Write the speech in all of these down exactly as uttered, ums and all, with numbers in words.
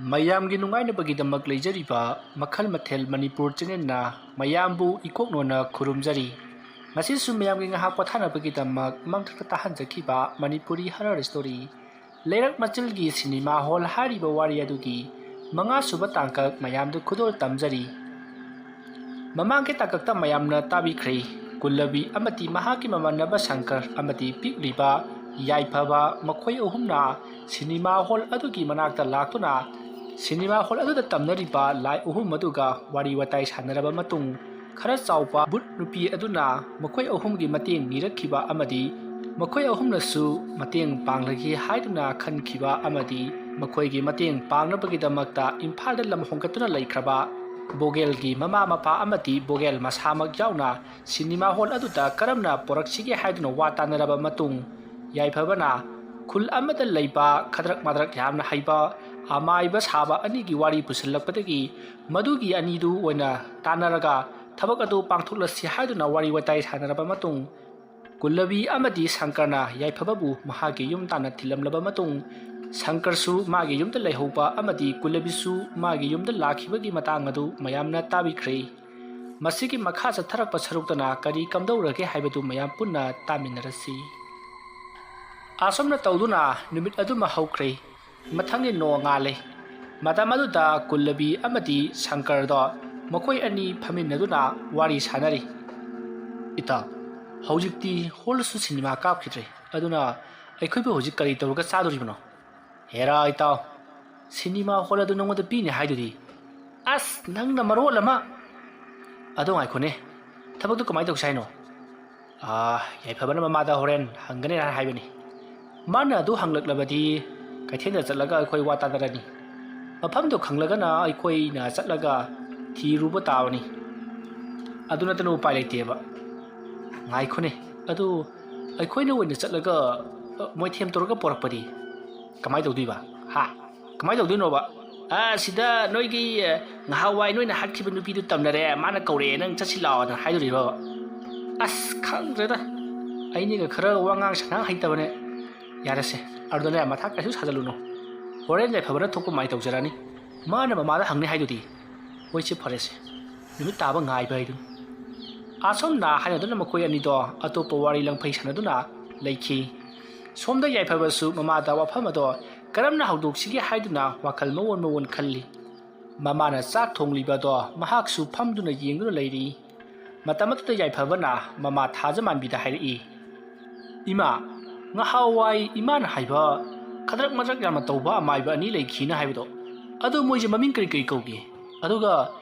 ꯃꯌꯥꯝꯒꯤ ꯅꯨꯡꯉꯥꯏꯅꯕꯒꯤꯗꯃꯛ ꯂꯩꯖꯔꯤꯕ ꯃꯈꯜ ꯃꯊꯦꯜ ꯃꯅꯤꯄꯨꯔ ꯆꯦꯅꯦꯜꯅ ꯃꯌꯥꯝꯕꯨ ꯏꯀꯣꯛꯅꯣꯅ ꯈꯨꯔꯨꯝꯖꯔꯤ꯫ ꯉꯁꯤꯁꯨ ꯃꯌꯥꯝꯒꯤ ꯉꯥꯏꯍꯥꯛ ꯄꯣꯊꯥꯅꯕꯒꯤꯗꯃꯛ ꯃꯥꯡꯊꯛꯇ ꯇꯥꯍꯟꯖꯈꯤꯕ ꯃꯅꯤꯄꯨꯔꯤ ꯍꯔꯔ ꯁ꯭ꯇꯣꯔꯤ ꯂꯩꯔꯛ ꯃꯆꯤꯜꯒꯤ ꯁꯤꯅꯦꯃꯥ ꯍꯣꯜ ꯍꯥꯏꯔꯤꯕ ꯋꯥꯔꯤ ꯑꯗꯨꯒꯤ ꯃꯉꯥꯁꯨꯕ ꯇꯥꯡꯀꯛ ꯃꯌꯥꯝꯗ ꯈꯨꯗꯣꯜ ꯇꯝꯖꯔꯤ꯫ ꯃꯃꯥꯡꯒꯤ ꯇꯥꯡꯀꯛꯇ ꯃꯌꯥꯝꯅ ꯇꯥꯕꯤꯈ꯭ꯔꯦ, ꯀꯨꯜꯂꯕꯤ ꯑꯃꯗꯤ ꯃꯍꯥꯛꯀꯤ ꯃꯃꯥꯟꯅꯕ ꯁꯪꯀꯔ ꯑꯃꯗꯤ ꯄꯤꯛꯂꯤꯕ ꯌꯥꯏꯐꯕ, ꯃꯈꯣꯏ ꯑꯍꯨꯝꯅ ꯁꯤꯅꯦꯃꯥ ꯍꯣꯜ ꯑꯗꯨꯒꯤ ꯃꯅꯥꯛꯇ ꯂꯥꯛꯇꯨꯅ ꯁꯤꯅꯦꯃꯥ ꯍꯣꯜ ꯑꯗꯨꯗ ꯇꯝꯅꯔꯤꯕ ꯂꯥꯏ ꯑꯍꯨꯝ ꯑꯗꯨꯒ ꯋꯥꯔꯤ ꯋꯥꯇꯥꯏ ꯁꯥꯟꯅꯔꯕ ꯃꯇꯨꯡ, ꯈꯔ ꯆꯥꯎꯕ ꯕꯨꯠ ꯅꯨꯄꯤ ꯑꯗꯨꯅ ꯃꯈꯣꯏ ꯑꯍꯨꯝꯒꯤ ꯃꯇꯦꯡ ꯅꯤꯔꯛꯈꯤꯕ ꯑꯃꯗꯤ ꯃꯈꯣꯏ ꯑꯍꯨꯝꯅꯁꯨ ꯃꯇꯦꯡ ꯄꯥꯡꯂꯒꯦ ꯍꯥꯏꯗꯨꯅ ꯈꯟꯈꯤꯕ ꯑꯃꯗꯤ ꯃꯈꯣꯏꯒꯤ ꯃꯇꯦꯡ ꯄꯥꯡꯅꯕꯒꯤꯗꯃꯛꯇ ꯏꯝꯐꯥꯜꯗ ꯂꯝ ꯍꯣꯡꯒꯠꯇꯨꯅ ꯂꯩꯈ꯭ꯔꯕ ꯕꯣꯒꯦꯜꯒꯤ ꯃꯃꯥ ꯃꯄꯥ ꯑꯃꯗꯤ ꯕꯣꯒꯦꯜ ꯃꯁꯥꯃꯛ ꯌꯥꯎꯅ ꯁꯤꯅꯦꯃꯥ ꯍꯣꯜ ꯑꯗꯨꯗ ꯀꯔꯝꯅ ꯄꯨꯔꯛꯁꯤꯒꯦ ꯍꯥꯏꯗꯨꯅ ꯋꯥ ꯇꯥꯅꯔꯕ ꯃꯇꯨꯡ, ꯌꯥꯏꯐꯕꯅ ꯈꯨꯜ ꯑꯃꯗ ꯂꯩꯕ ꯈꯗ꯭ꯔꯛ ꯃꯗ꯭ꯔꯛ ꯌꯥꯝꯅ ꯍꯩꯕ ꯑꯃꯥꯏꯕ ꯁꯥꯕ ꯑꯅꯤꯒꯤ ꯋꯥꯔꯤ ꯄꯨꯁꯤꯜꯂꯛꯄꯗꯒꯤ ꯃꯗꯨꯒꯤ ꯑꯅꯤꯗꯨ ꯑꯣꯏꯅ ꯇꯥꯟꯅꯔꯒ ꯊꯕꯛ ꯑꯗꯨ ꯄꯥꯡꯊꯣꯛꯂꯁꯤ ꯍꯥꯏꯗꯨꯅ ꯋꯥꯔꯤ ꯋꯥꯇꯥꯏ ꯁꯥꯟꯅꯔꯕ ꯃꯇꯨꯡ, ꯀꯨꯜꯂꯕꯤ ꯑꯃꯗꯤ ꯁꯪꯀꯔꯅ ꯌꯥꯏꯐꯕꯕꯨ ꯃꯍꯥꯛꯀꯤ ꯌꯨꯝ ꯇꯥꯟꯅ ꯊꯤꯜꯂꯝꯂꯕ ꯃꯇꯨꯡ, ꯁꯪꯀꯔꯁꯨ ꯃꯥꯒꯤ ꯌꯨꯝꯗ ꯂꯩꯍꯧꯕ ꯑꯃꯗꯤ ꯀꯨꯜꯂꯕꯤꯁꯨ ꯃꯥꯒꯤ ꯌꯨꯝꯗ ꯂꯥꯛꯈꯤꯕꯒꯤ ꯃꯇꯥꯡ ꯑꯗꯨ ꯃꯌꯥꯝꯅ ꯇꯥꯕꯤꯈ꯭ꯔꯦ꯫ ꯃꯁꯤꯒꯤ ꯃꯈꯥ ꯆꯠꯊꯔꯛꯄ ꯁꯔꯨꯛꯇꯅ ꯀꯔꯤ ꯀꯝꯗꯧꯔꯒꯦ ꯍꯥꯏꯕꯗꯨ ꯃꯌꯥꯝ ꯄꯨꯟꯅ ꯇꯥꯃꯤꯟꯅꯔꯁꯤ꯫ ꯑꯁꯨꯝꯅ ꯇꯧꯗꯨꯅ ꯅꯨꯃꯤꯠ ꯑꯗꯨꯃ ꯍꯧꯈ꯭ꯔꯦ꯫ ꯃꯊꯪꯒꯤ ꯅꯣꯡꯉꯥꯜꯂꯦ꯫ ꯃꯇꯝ ꯑꯗꯨꯗ ꯀꯨꯜꯂꯕꯤ ꯑꯃꯗꯤ ꯁꯪꯀꯔꯗꯣ ꯃꯈꯣꯏ ꯑꯅꯤ ꯐꯝꯃꯤꯟꯅꯗꯨꯅ ꯋꯥꯔꯤ ꯁꯥꯟꯅꯔꯤ꯫ "ꯏꯇꯥꯎ, ꯍꯧꯖꯤꯛꯇꯤ ꯍꯣꯜꯗꯁꯨ ꯁꯤꯅꯦꯃꯥ ꯀꯥꯞꯈꯤꯗ꯭ꯔꯦ, ꯑꯗꯨꯅ ꯑꯩꯈꯣꯏꯕꯨ ꯍꯧꯖꯤꯛ ꯀꯔꯤ ꯇꯧꯔꯒ ꯆꯥꯗꯣꯔꯤꯕꯅꯣ?" "ꯍꯦꯔꯥ ꯏꯇꯥꯎ, ꯁꯤꯅꯦꯃꯥ ꯍꯣꯜ ꯑꯗꯨ ꯅꯉꯣꯟꯗ ꯄꯤꯅꯤ ꯍꯥꯏꯗꯨꯗꯤ?" "ꯑꯁ, ꯅꯪꯅ ꯃꯔꯣꯜ ꯑꯃ!" "ꯑꯗꯣ ꯉꯥꯏꯈꯣꯅꯦ, ꯊꯕꯛꯇꯨ ꯀꯃꯥꯏꯅ ꯇꯧꯁꯤ ꯍꯥꯏꯅꯣ?" "ꯑꯥ, ꯌꯥꯏꯐꯕꯅ ꯃꯃꯥꯗ ꯍꯣꯔꯦꯟ ꯍꯪꯒꯅꯤ ꯍꯥꯏꯕꯅꯤ꯫ ꯃꯥꯅ ꯑꯗꯨ ꯍꯪꯂꯛꯂꯕꯗꯤ ꯀꯩꯊꯦꯜꯗ ꯆꯠꯂꯒ ꯑꯩꯈꯣꯏ ꯋꯥ ꯇꯥꯅꯔꯅꯤ꯫ ꯃꯐꯝꯗꯣ ꯈꯪꯂꯒꯅ ꯑꯩꯈꯣꯏꯅ ꯆꯠꯂꯒ ꯊꯤꯔꯨꯕ ꯇꯥꯕꯅꯤ꯫ ꯑꯗꯨ ꯅꯠꯇꯅ ꯎꯄꯥꯏ ꯂꯩꯇꯦꯕ꯫" "ꯉꯥꯏꯈꯣꯅꯦ, ꯑꯗꯨ ꯑꯩꯈꯣꯏꯅ ꯑꯣꯏꯅ ꯆꯠꯂꯒ, ꯑ, ꯃꯣꯏꯊꯦꯝ ꯇꯧꯔꯒ ꯄꯣꯔꯛꯄꯗꯤ ꯀꯃꯥꯏꯅ ꯇꯧꯗꯣꯏꯕ? ꯍꯥ? ꯀꯃꯥꯏꯅ ꯇꯧꯗꯣꯏꯅꯣꯕ?" "ꯑ, ꯁꯤꯗ ꯅꯣꯏꯒꯤ, ꯑ, ꯉꯍꯥꯟꯋꯥꯏ ꯅꯣꯏꯅ ꯍꯥꯠꯈꯤꯕ ꯅꯨꯄꯤꯗꯨ ꯇꯝꯅꯔꯦ, ꯃꯥꯅ ꯀꯧꯔꯛꯑꯦ, ꯅꯪ ꯆꯠꯁꯤ ꯂꯥꯛꯑꯣꯅ ꯍꯥꯏꯗꯣꯔꯤꯕꯕ?" "ꯑꯁ, ꯈꯪꯗ꯭ꯔꯦꯗ, ꯑꯩꯅꯤꯒ ꯈꯔ ꯋꯥꯉꯥꯡ ꯁꯉꯥꯡ ꯍꯩꯇꯕꯅꯦ꯫ ꯌꯥꯔꯦꯁꯦ, ꯑꯗꯨꯗꯅꯦ ꯃꯊꯥ ꯀꯩꯁꯨ ꯁꯥꯖꯜꯂꯨꯅꯨ꯫ ꯍꯣꯔꯦꯟ ꯌꯥꯏꯐꯕꯅ ꯊꯣꯛꯄ ꯃꯥꯏ ꯇꯧꯖꯔꯅꯤ꯫ ꯃꯥꯅ ꯃꯃꯥꯗ ꯍꯪꯅꯤ ꯍꯥꯏꯗꯨꯗꯤ꯫ ꯍꯣꯏꯁꯦ, ꯐꯔꯦꯁꯦ꯫ ꯅꯨꯃꯤꯠ ꯇꯥꯕ ꯉꯥꯏꯕ ꯍꯥꯏꯗꯨꯅꯤ꯫ ꯑꯁꯨꯝꯅ ꯍꯥꯏꯅꯗꯨꯅ ꯃꯈꯣꯏ ꯑꯅꯤꯗꯣ ꯑꯇꯣꯞꯄ ꯋꯥꯔꯤ ꯂꯪꯐꯩ ꯁꯥꯟꯅꯗꯨꯅ ꯂꯩꯈꯤ꯫ ꯁꯣꯝꯗ ꯌꯥꯏꯐꯕꯁꯨ ꯃꯃꯥꯗ ꯋꯥꯐꯝ ꯑꯗꯣ ꯀꯔꯝꯅ ꯍꯧꯗꯣꯛꯁꯤꯒꯦ ꯍꯥꯏꯗꯨꯅ ꯋꯥꯈꯜ ꯃꯑꯣꯟ ꯃꯑꯣꯟ ꯈꯜꯂꯤ꯫ ꯃꯃꯥꯅ ꯆꯥꯛ ꯊꯣꯡꯂꯤꯕ ꯑꯗꯣ ꯃꯍꯥꯛꯁꯨ ꯐꯝꯗꯨꯅ ꯌꯦꯡꯗꯨꯅ ꯂꯩꯔꯤ꯫ ꯃꯇꯝ ꯑꯗꯨꯗ ꯌꯥꯏꯐꯕꯅ ꯃꯃꯥ ꯊꯥꯖꯃꯥꯟꯕꯤꯗ ꯍꯥꯏꯔꯛꯏ, "ꯏꯃꯥ, ꯉꯍꯥꯟꯋꯥꯏ ꯏꯃꯥꯅ ꯍꯥꯏꯕ ꯈꯗ꯭ꯔꯛ ꯃꯗ꯭ꯔꯛ ꯌꯥꯝꯅ ꯇꯧꯕ ꯑꯃꯥꯏꯕ ꯑꯅꯤ ꯂꯩꯈꯤꯅ ꯍꯥꯏꯕꯗꯣ, ꯑꯗꯨ ꯃꯣꯏꯁꯦ ꯃꯃꯤꯡ ꯀꯔꯤ ꯀꯔꯤ ꯀꯧꯒꯦ? ꯑꯗꯨꯒ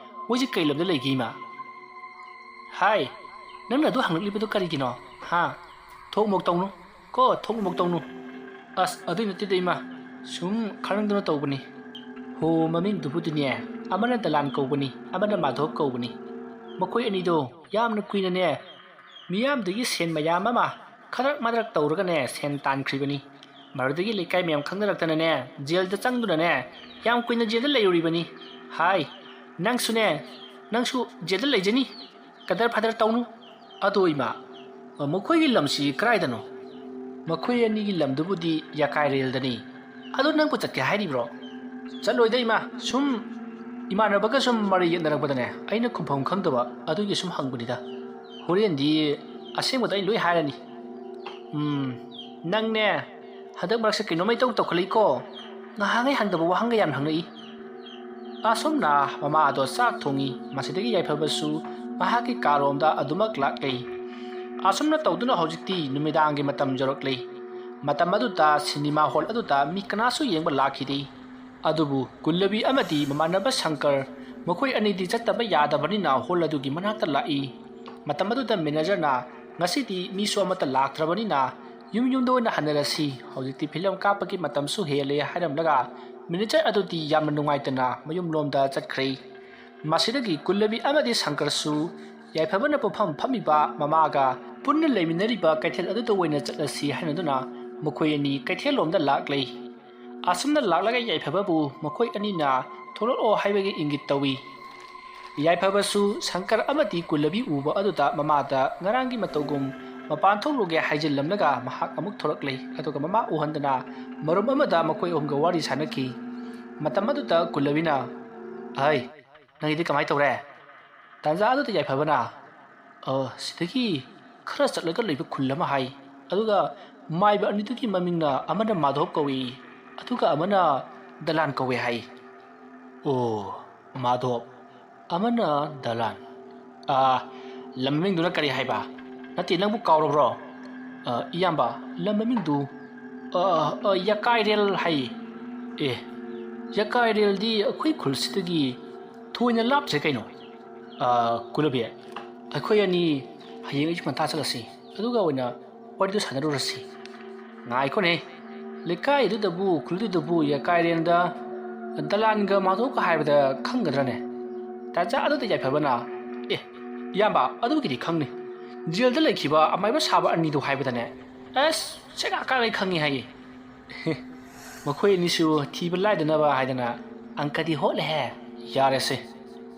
ꯃꯣꯏꯁꯦ ꯀꯩ ꯂꯝꯗ ꯂꯩꯒꯦ, ꯏꯃꯥ?" "ꯍꯥꯏ, ꯅꯪꯅ ꯑꯗꯨ ꯍꯪꯂꯛꯂꯤꯕꯗꯨ ꯀꯔꯤꯒꯤꯅꯣ? ꯍꯥ? ꯊꯣꯛ ꯃꯣꯛ ꯇꯧꯅꯨ꯫ ꯀꯣ, ꯊꯣꯛ ꯃꯣꯛ ꯇꯧꯅꯨ꯫ ꯑꯁ, ꯑꯗꯨꯏ ꯅꯠꯇꯦꯗ, ꯏꯃꯥ꯫ ꯁꯨꯝ ꯈꯪꯅꯤꯡꯗꯅ ꯇꯧꯕꯅꯤ꯫ ꯍꯣ, ꯃꯃꯤꯡꯗꯨꯕꯨꯗꯤꯅꯦ, ꯑꯃꯅ ꯗꯂꯥꯟ ꯀꯧꯕꯅꯤ, ꯑꯃꯅ ꯃꯥꯙꯣꯞ ꯀꯧꯕꯅꯤ꯫ ꯃꯈꯣꯏ ꯑꯅꯤꯗꯣ ꯌꯥꯝꯅ ꯀꯨꯏꯅꯅꯦ, ꯃꯤꯌꯥꯝꯗꯒꯤ ꯁꯦꯟ ꯃꯌꯥꯝ ꯑꯃ ꯈꯗ꯭ꯔꯛ ꯃꯗ꯭ꯔꯛ ꯇꯧꯔꯒꯅꯦ, ꯁꯦꯟ ꯇꯥꯟꯈ꯭ꯔꯤꯕꯅꯤ꯫ ꯃꯗꯨꯗꯒꯤ ꯂꯩꯀꯥꯏ ꯃꯌꯥꯝ ꯈꯪꯅꯔꯛꯇꯅꯅꯦ, ꯖꯦꯜꯗ ꯆꯪꯗꯨꯅꯅꯦ, ꯌꯥꯝ ꯀꯨꯏꯅ ꯖꯦꯜꯗ ꯂꯩꯔꯨꯔꯤꯕꯅꯤ꯫ ꯍꯥꯏ, ꯅꯪꯁꯨꯅꯦ, ꯅꯪꯁꯨ ꯖꯦꯜꯗ ꯂꯩꯖꯅꯤ꯫ ꯀꯗꯔ ꯐꯗꯔ ꯇꯧꯅꯨ꯫ ꯑꯗꯣ ꯏꯃꯥ, ꯃꯈꯣꯏꯒꯤ ꯂꯝꯁꯤ ꯀꯗꯥꯏꯗꯅꯣ?" "ꯃꯈꯣꯏ ꯑꯅꯤꯒꯤ ꯂꯝꯗꯨꯕꯨꯗꯤ ꯌꯥꯀꯥꯏꯔꯦꯜꯗꯅꯤ꯫ ꯑꯗꯣ ꯅꯪꯕꯨ ꯆꯠꯀꯦ ꯍꯥꯏꯔꯤꯕ꯭ꯔꯣ?" "ꯆꯠꯂꯣꯏꯗ, ꯏꯃꯥ꯫ ꯁꯨꯝ ꯏꯃꯥꯟꯅꯕꯒ ꯁꯨꯝ ꯃꯔꯩ ꯌꯦꯠꯅꯔꯛꯄꯗꯅꯦ, ꯑꯩꯅ ꯈꯨꯝꯐꯝ ꯈꯪꯗꯕ, ꯑꯗꯨꯒꯤ ꯁꯨꯝ ꯍꯪꯕꯅꯤꯗ꯫ ꯍꯣꯔꯦꯟꯗꯤ ꯑꯁꯦꯡꯕꯗ ꯑꯩ ꯂꯣꯏ ꯍꯥꯏꯔꯅꯤ꯫ ꯎꯝ, ꯅꯪꯅꯦ, ꯍꯟꯗꯛ ꯃꯔꯛꯁꯦ ꯀꯩꯅꯣꯝꯃ ꯏꯇꯧ ꯇꯧꯈꯠꯂꯛꯏꯀꯣ꯫ ꯉꯍꯥꯟꯉꯩ ꯍꯪꯗꯕ ꯋꯥꯍꯪꯒ ꯌꯥꯝ ꯍꯪꯂꯛꯏ꯫" ꯑꯁꯨꯝꯅ ꯃꯃꯥ ꯑꯗꯣ ꯆꯥꯛ ꯊꯣꯡꯉꯤ꯫ ꯃꯁꯤꯗꯒꯤ ꯌꯥꯏꯐꯕꯁꯨ ꯃꯍꯥꯛꯀꯤ ꯀꯥꯔꯣꯝꯗ ꯑꯗꯨꯃꯛ ꯂꯥꯛꯂꯤ꯫ ꯑꯁꯨꯝꯅ ꯇꯧꯗꯨꯅ ꯍꯧꯖꯤꯛꯇꯤ ꯅꯨꯃꯤꯗꯥꯡꯒꯤ ꯃꯇꯝ ꯌꯧꯔꯛꯂꯤ꯫ ꯃꯇꯝ ꯑꯗꯨꯗ ꯁꯤꯅꯦꯃꯥ ꯍꯣꯜ ꯑꯗꯨꯗ ꯃꯤ ꯀꯅꯥꯁꯨ ꯌꯦꯡꯕ ꯂꯥꯛꯈꯤꯗꯦ꯫ ꯑꯗꯨꯕꯨ ꯀꯨꯜꯂꯕꯤ ꯑꯃꯗꯤ ꯃꯃꯥꯟꯅꯕ ꯁꯪꯀꯔ, ꯃꯈꯣꯏ ꯑꯅꯤꯗꯤ ꯆꯠꯇꯕ ꯌꯥꯗꯕꯅꯤꯅ ꯍꯣꯜ ꯑꯗꯨꯒꯤ ꯃꯅꯥꯛꯇ ꯂꯥꯛꯏ꯫ ꯃꯇꯝ ꯑꯗꯨꯗ ꯃꯦꯅꯦꯖꯔꯅ, "ꯉꯁꯤꯗꯤ ꯃꯤꯁꯨ ꯑꯃꯠꯇ ꯂꯥꯛꯇ꯭ꯔꯕꯅꯤꯅ ꯌꯨꯝ ꯌꯨꯝꯗ ꯑꯣꯏꯅ ꯍꯟꯅꯔꯁꯤ, ꯍꯧꯖꯤꯛꯇꯤ ꯐꯤꯂꯝ ꯀꯥꯞꯄꯒꯤ ꯃꯇꯝꯁꯨ ꯍꯦꯜꯂꯦ" ꯍꯥꯏꯔꯝꯂꯒ ꯃꯦꯅꯦꯖꯔ ꯑꯗꯨꯗꯤ ꯌꯥꯝꯅ ꯅꯨꯡꯉꯥꯏꯇꯅ ꯃꯌꯨꯝꯂꯣꯝꯗ ꯆꯠꯈ꯭ꯔꯦ꯫ ꯃꯁꯤꯗꯒꯤ ꯀꯨꯜꯂꯕꯤ ꯑꯃꯗꯤ ꯁꯪꯀꯔꯁꯨ ꯌꯥꯏꯐꯕꯅ ꯄꯣꯠꯐꯝ ꯐꯝꯃꯤꯕ ꯃꯃꯥꯒ ꯄꯨꯟꯅ ꯂꯩꯃꯤꯟꯅꯔꯤꯕ ꯀꯩꯊꯦꯜ ꯑꯗꯨꯗ ꯑꯣꯏꯅ ꯆꯠꯂꯁꯤ ꯍꯥꯏꯅꯗꯨꯅ ꯃꯈꯣꯏ ꯑꯅꯤ ꯀꯩꯊꯦꯜꯂꯣꯝꯗ ꯂꯥꯛꯂꯦ꯫ ꯑꯁꯨꯝꯅ ꯂꯥꯛꯂꯒ ꯌꯥꯏꯐꯕꯕꯨ ꯃꯈꯣꯏ ꯑꯅꯤꯅ ꯊꯣꯛꯂꯛꯑꯣ ꯍꯥꯏꯕꯒꯤ ꯏꯪꯒꯤꯠ ꯇꯧꯏ꯫ ꯌꯥꯏꯐꯕꯁꯨ ꯁꯪꯀꯔ ꯑꯃꯗꯤ ꯀꯨꯜꯂꯕꯤ ꯎꯕ ꯑꯗꯨꯗ ꯃꯃꯥꯗ ꯉꯔꯥꯡꯒꯤ ꯃꯇꯧꯒꯨꯝ ꯃꯄꯥꯟ ꯊꯣꯛꯂꯨꯒꯦ ꯍꯥꯏꯖꯤꯜꯂꯝꯂꯒ ꯃꯍꯥꯛ ꯑꯃꯨꯛ ꯊꯣꯔꯛꯂꯦ꯫ ꯑꯗꯨꯒ ꯃꯃꯥ ꯎꯍꯟꯗꯅ ꯃꯔꯨꯞ ꯑꯃꯗ ꯃꯈꯣꯏ ꯑꯍꯨꯝꯒ ꯋꯥꯔꯤ ꯁꯥꯟꯅꯈꯤ꯫ ꯃꯇꯝ ꯑꯗꯨꯗ ꯀꯨꯜꯂꯕꯤꯅ, "ꯑꯍꯩ, ꯅꯪꯒꯤꯗꯤ ꯀꯃꯥꯏꯅ ꯇꯧꯔꯦ?" ꯇꯥꯟꯖꯥ ꯑꯗꯨꯗ ꯌꯥꯏꯐꯕꯅ, "ꯑ, ꯁꯤꯗꯒꯤ ꯈꯔ ꯆꯠꯂꯒ ꯂꯩꯕ ꯈꯨꯜ ꯑꯃ ꯍꯥꯏ꯫ ꯑꯗꯨꯒ ꯃꯥꯏꯕ ꯑꯅꯤꯗꯨꯒꯤ ꯃꯃꯤꯡꯅ ꯑꯃꯅ ꯃꯥꯙꯣꯞ ꯀꯧꯏ, ꯑꯗꯨꯒ ꯑꯃꯅ ꯗꯂꯥꯟ ꯀꯧꯋꯦ ꯍꯥꯏ꯫" "ꯑꯣ, ꯃꯥꯙꯣꯞ, ꯑꯃꯅ ꯗꯂꯥꯟ꯫ ꯑ, ꯂꯝ ꯃꯃꯤꯡꯗꯨꯅ ꯀꯔꯤ ꯍꯥꯏꯕ? ꯅꯠꯇꯦ, ꯅꯪꯕꯨ ꯀꯥꯎꯔꯕ꯭ꯔꯣ?" "ꯑ, ꯏꯌꯥꯝꯕ, ꯂꯝ ꯃꯃꯤꯡꯗꯨ, ꯑ, ꯑ, ꯌꯀꯥꯏꯔꯦꯜ ꯍꯥꯏ꯫" "ꯑꯦ, ꯌꯀꯥꯏꯔꯦꯜꯗꯤ ꯑꯩꯈꯣꯏ ꯈꯨꯜꯁꯤꯗꯒꯤ ꯊꯣꯏꯅ ꯂꯥꯞꯇ꯭ꯔꯦ ꯀꯩꯅꯣ꯫" "ꯑ, ꯀꯨꯂꯕꯤ, ꯑꯩꯈꯣꯏ ꯑꯅꯤ ꯍꯌꯦꯡ ꯑꯌꯨꯛ ꯉꯟꯇꯥ ꯆꯠꯂꯁꯤ, ꯑꯗꯨꯒ ꯑꯣꯏꯅ ꯋꯥꯔꯤꯗꯨ ꯁꯥꯟꯅꯔꯨꯔꯁꯤ꯫" "ꯉꯥꯏꯈꯣꯅꯦ, ꯂꯩꯀꯥꯏ ꯑꯗꯨꯗꯕꯨ, ꯈꯨꯜ ꯑꯗꯨꯗꯕꯨ ꯌꯀꯥꯏꯔꯦꯜꯗ ꯗꯂꯥꯟꯒ ꯃꯥꯙꯣꯞꯀ ꯍꯥꯏꯕꯗ ꯈꯪꯒꯗ꯭ꯔꯅꯦ?" ꯇꯥꯟꯖꯥ ꯑꯗꯨꯗ ꯌꯥꯏꯐꯕꯅ, "ꯑꯦ, ꯏꯌꯥꯝꯕ, ꯑꯗꯨꯒꯤꯗꯤ ꯈꯪꯅꯤ꯫ ꯖꯦꯜꯗ ꯂꯩꯈꯤꯕ ꯑꯃꯥꯏꯕ ꯁꯥꯕ ꯑꯅꯤꯗꯨ ꯍꯥꯏꯕꯗꯅꯦ, ꯑꯁ, ꯁꯦꯒꯥ ꯀꯥꯡꯉꯩ ꯈꯪꯉꯤ ꯍꯥꯏꯌꯦ꯫ ꯃꯈꯣꯏ ꯑꯅꯤꯁꯨ ꯊꯤꯕ ꯂꯥꯏꯗꯅꯕ ꯍꯥꯏꯗꯅ ꯑꯪꯀꯗꯤ ꯍꯣꯠꯂꯦꯍꯦ꯫ ꯌꯥꯔꯦꯁꯦ,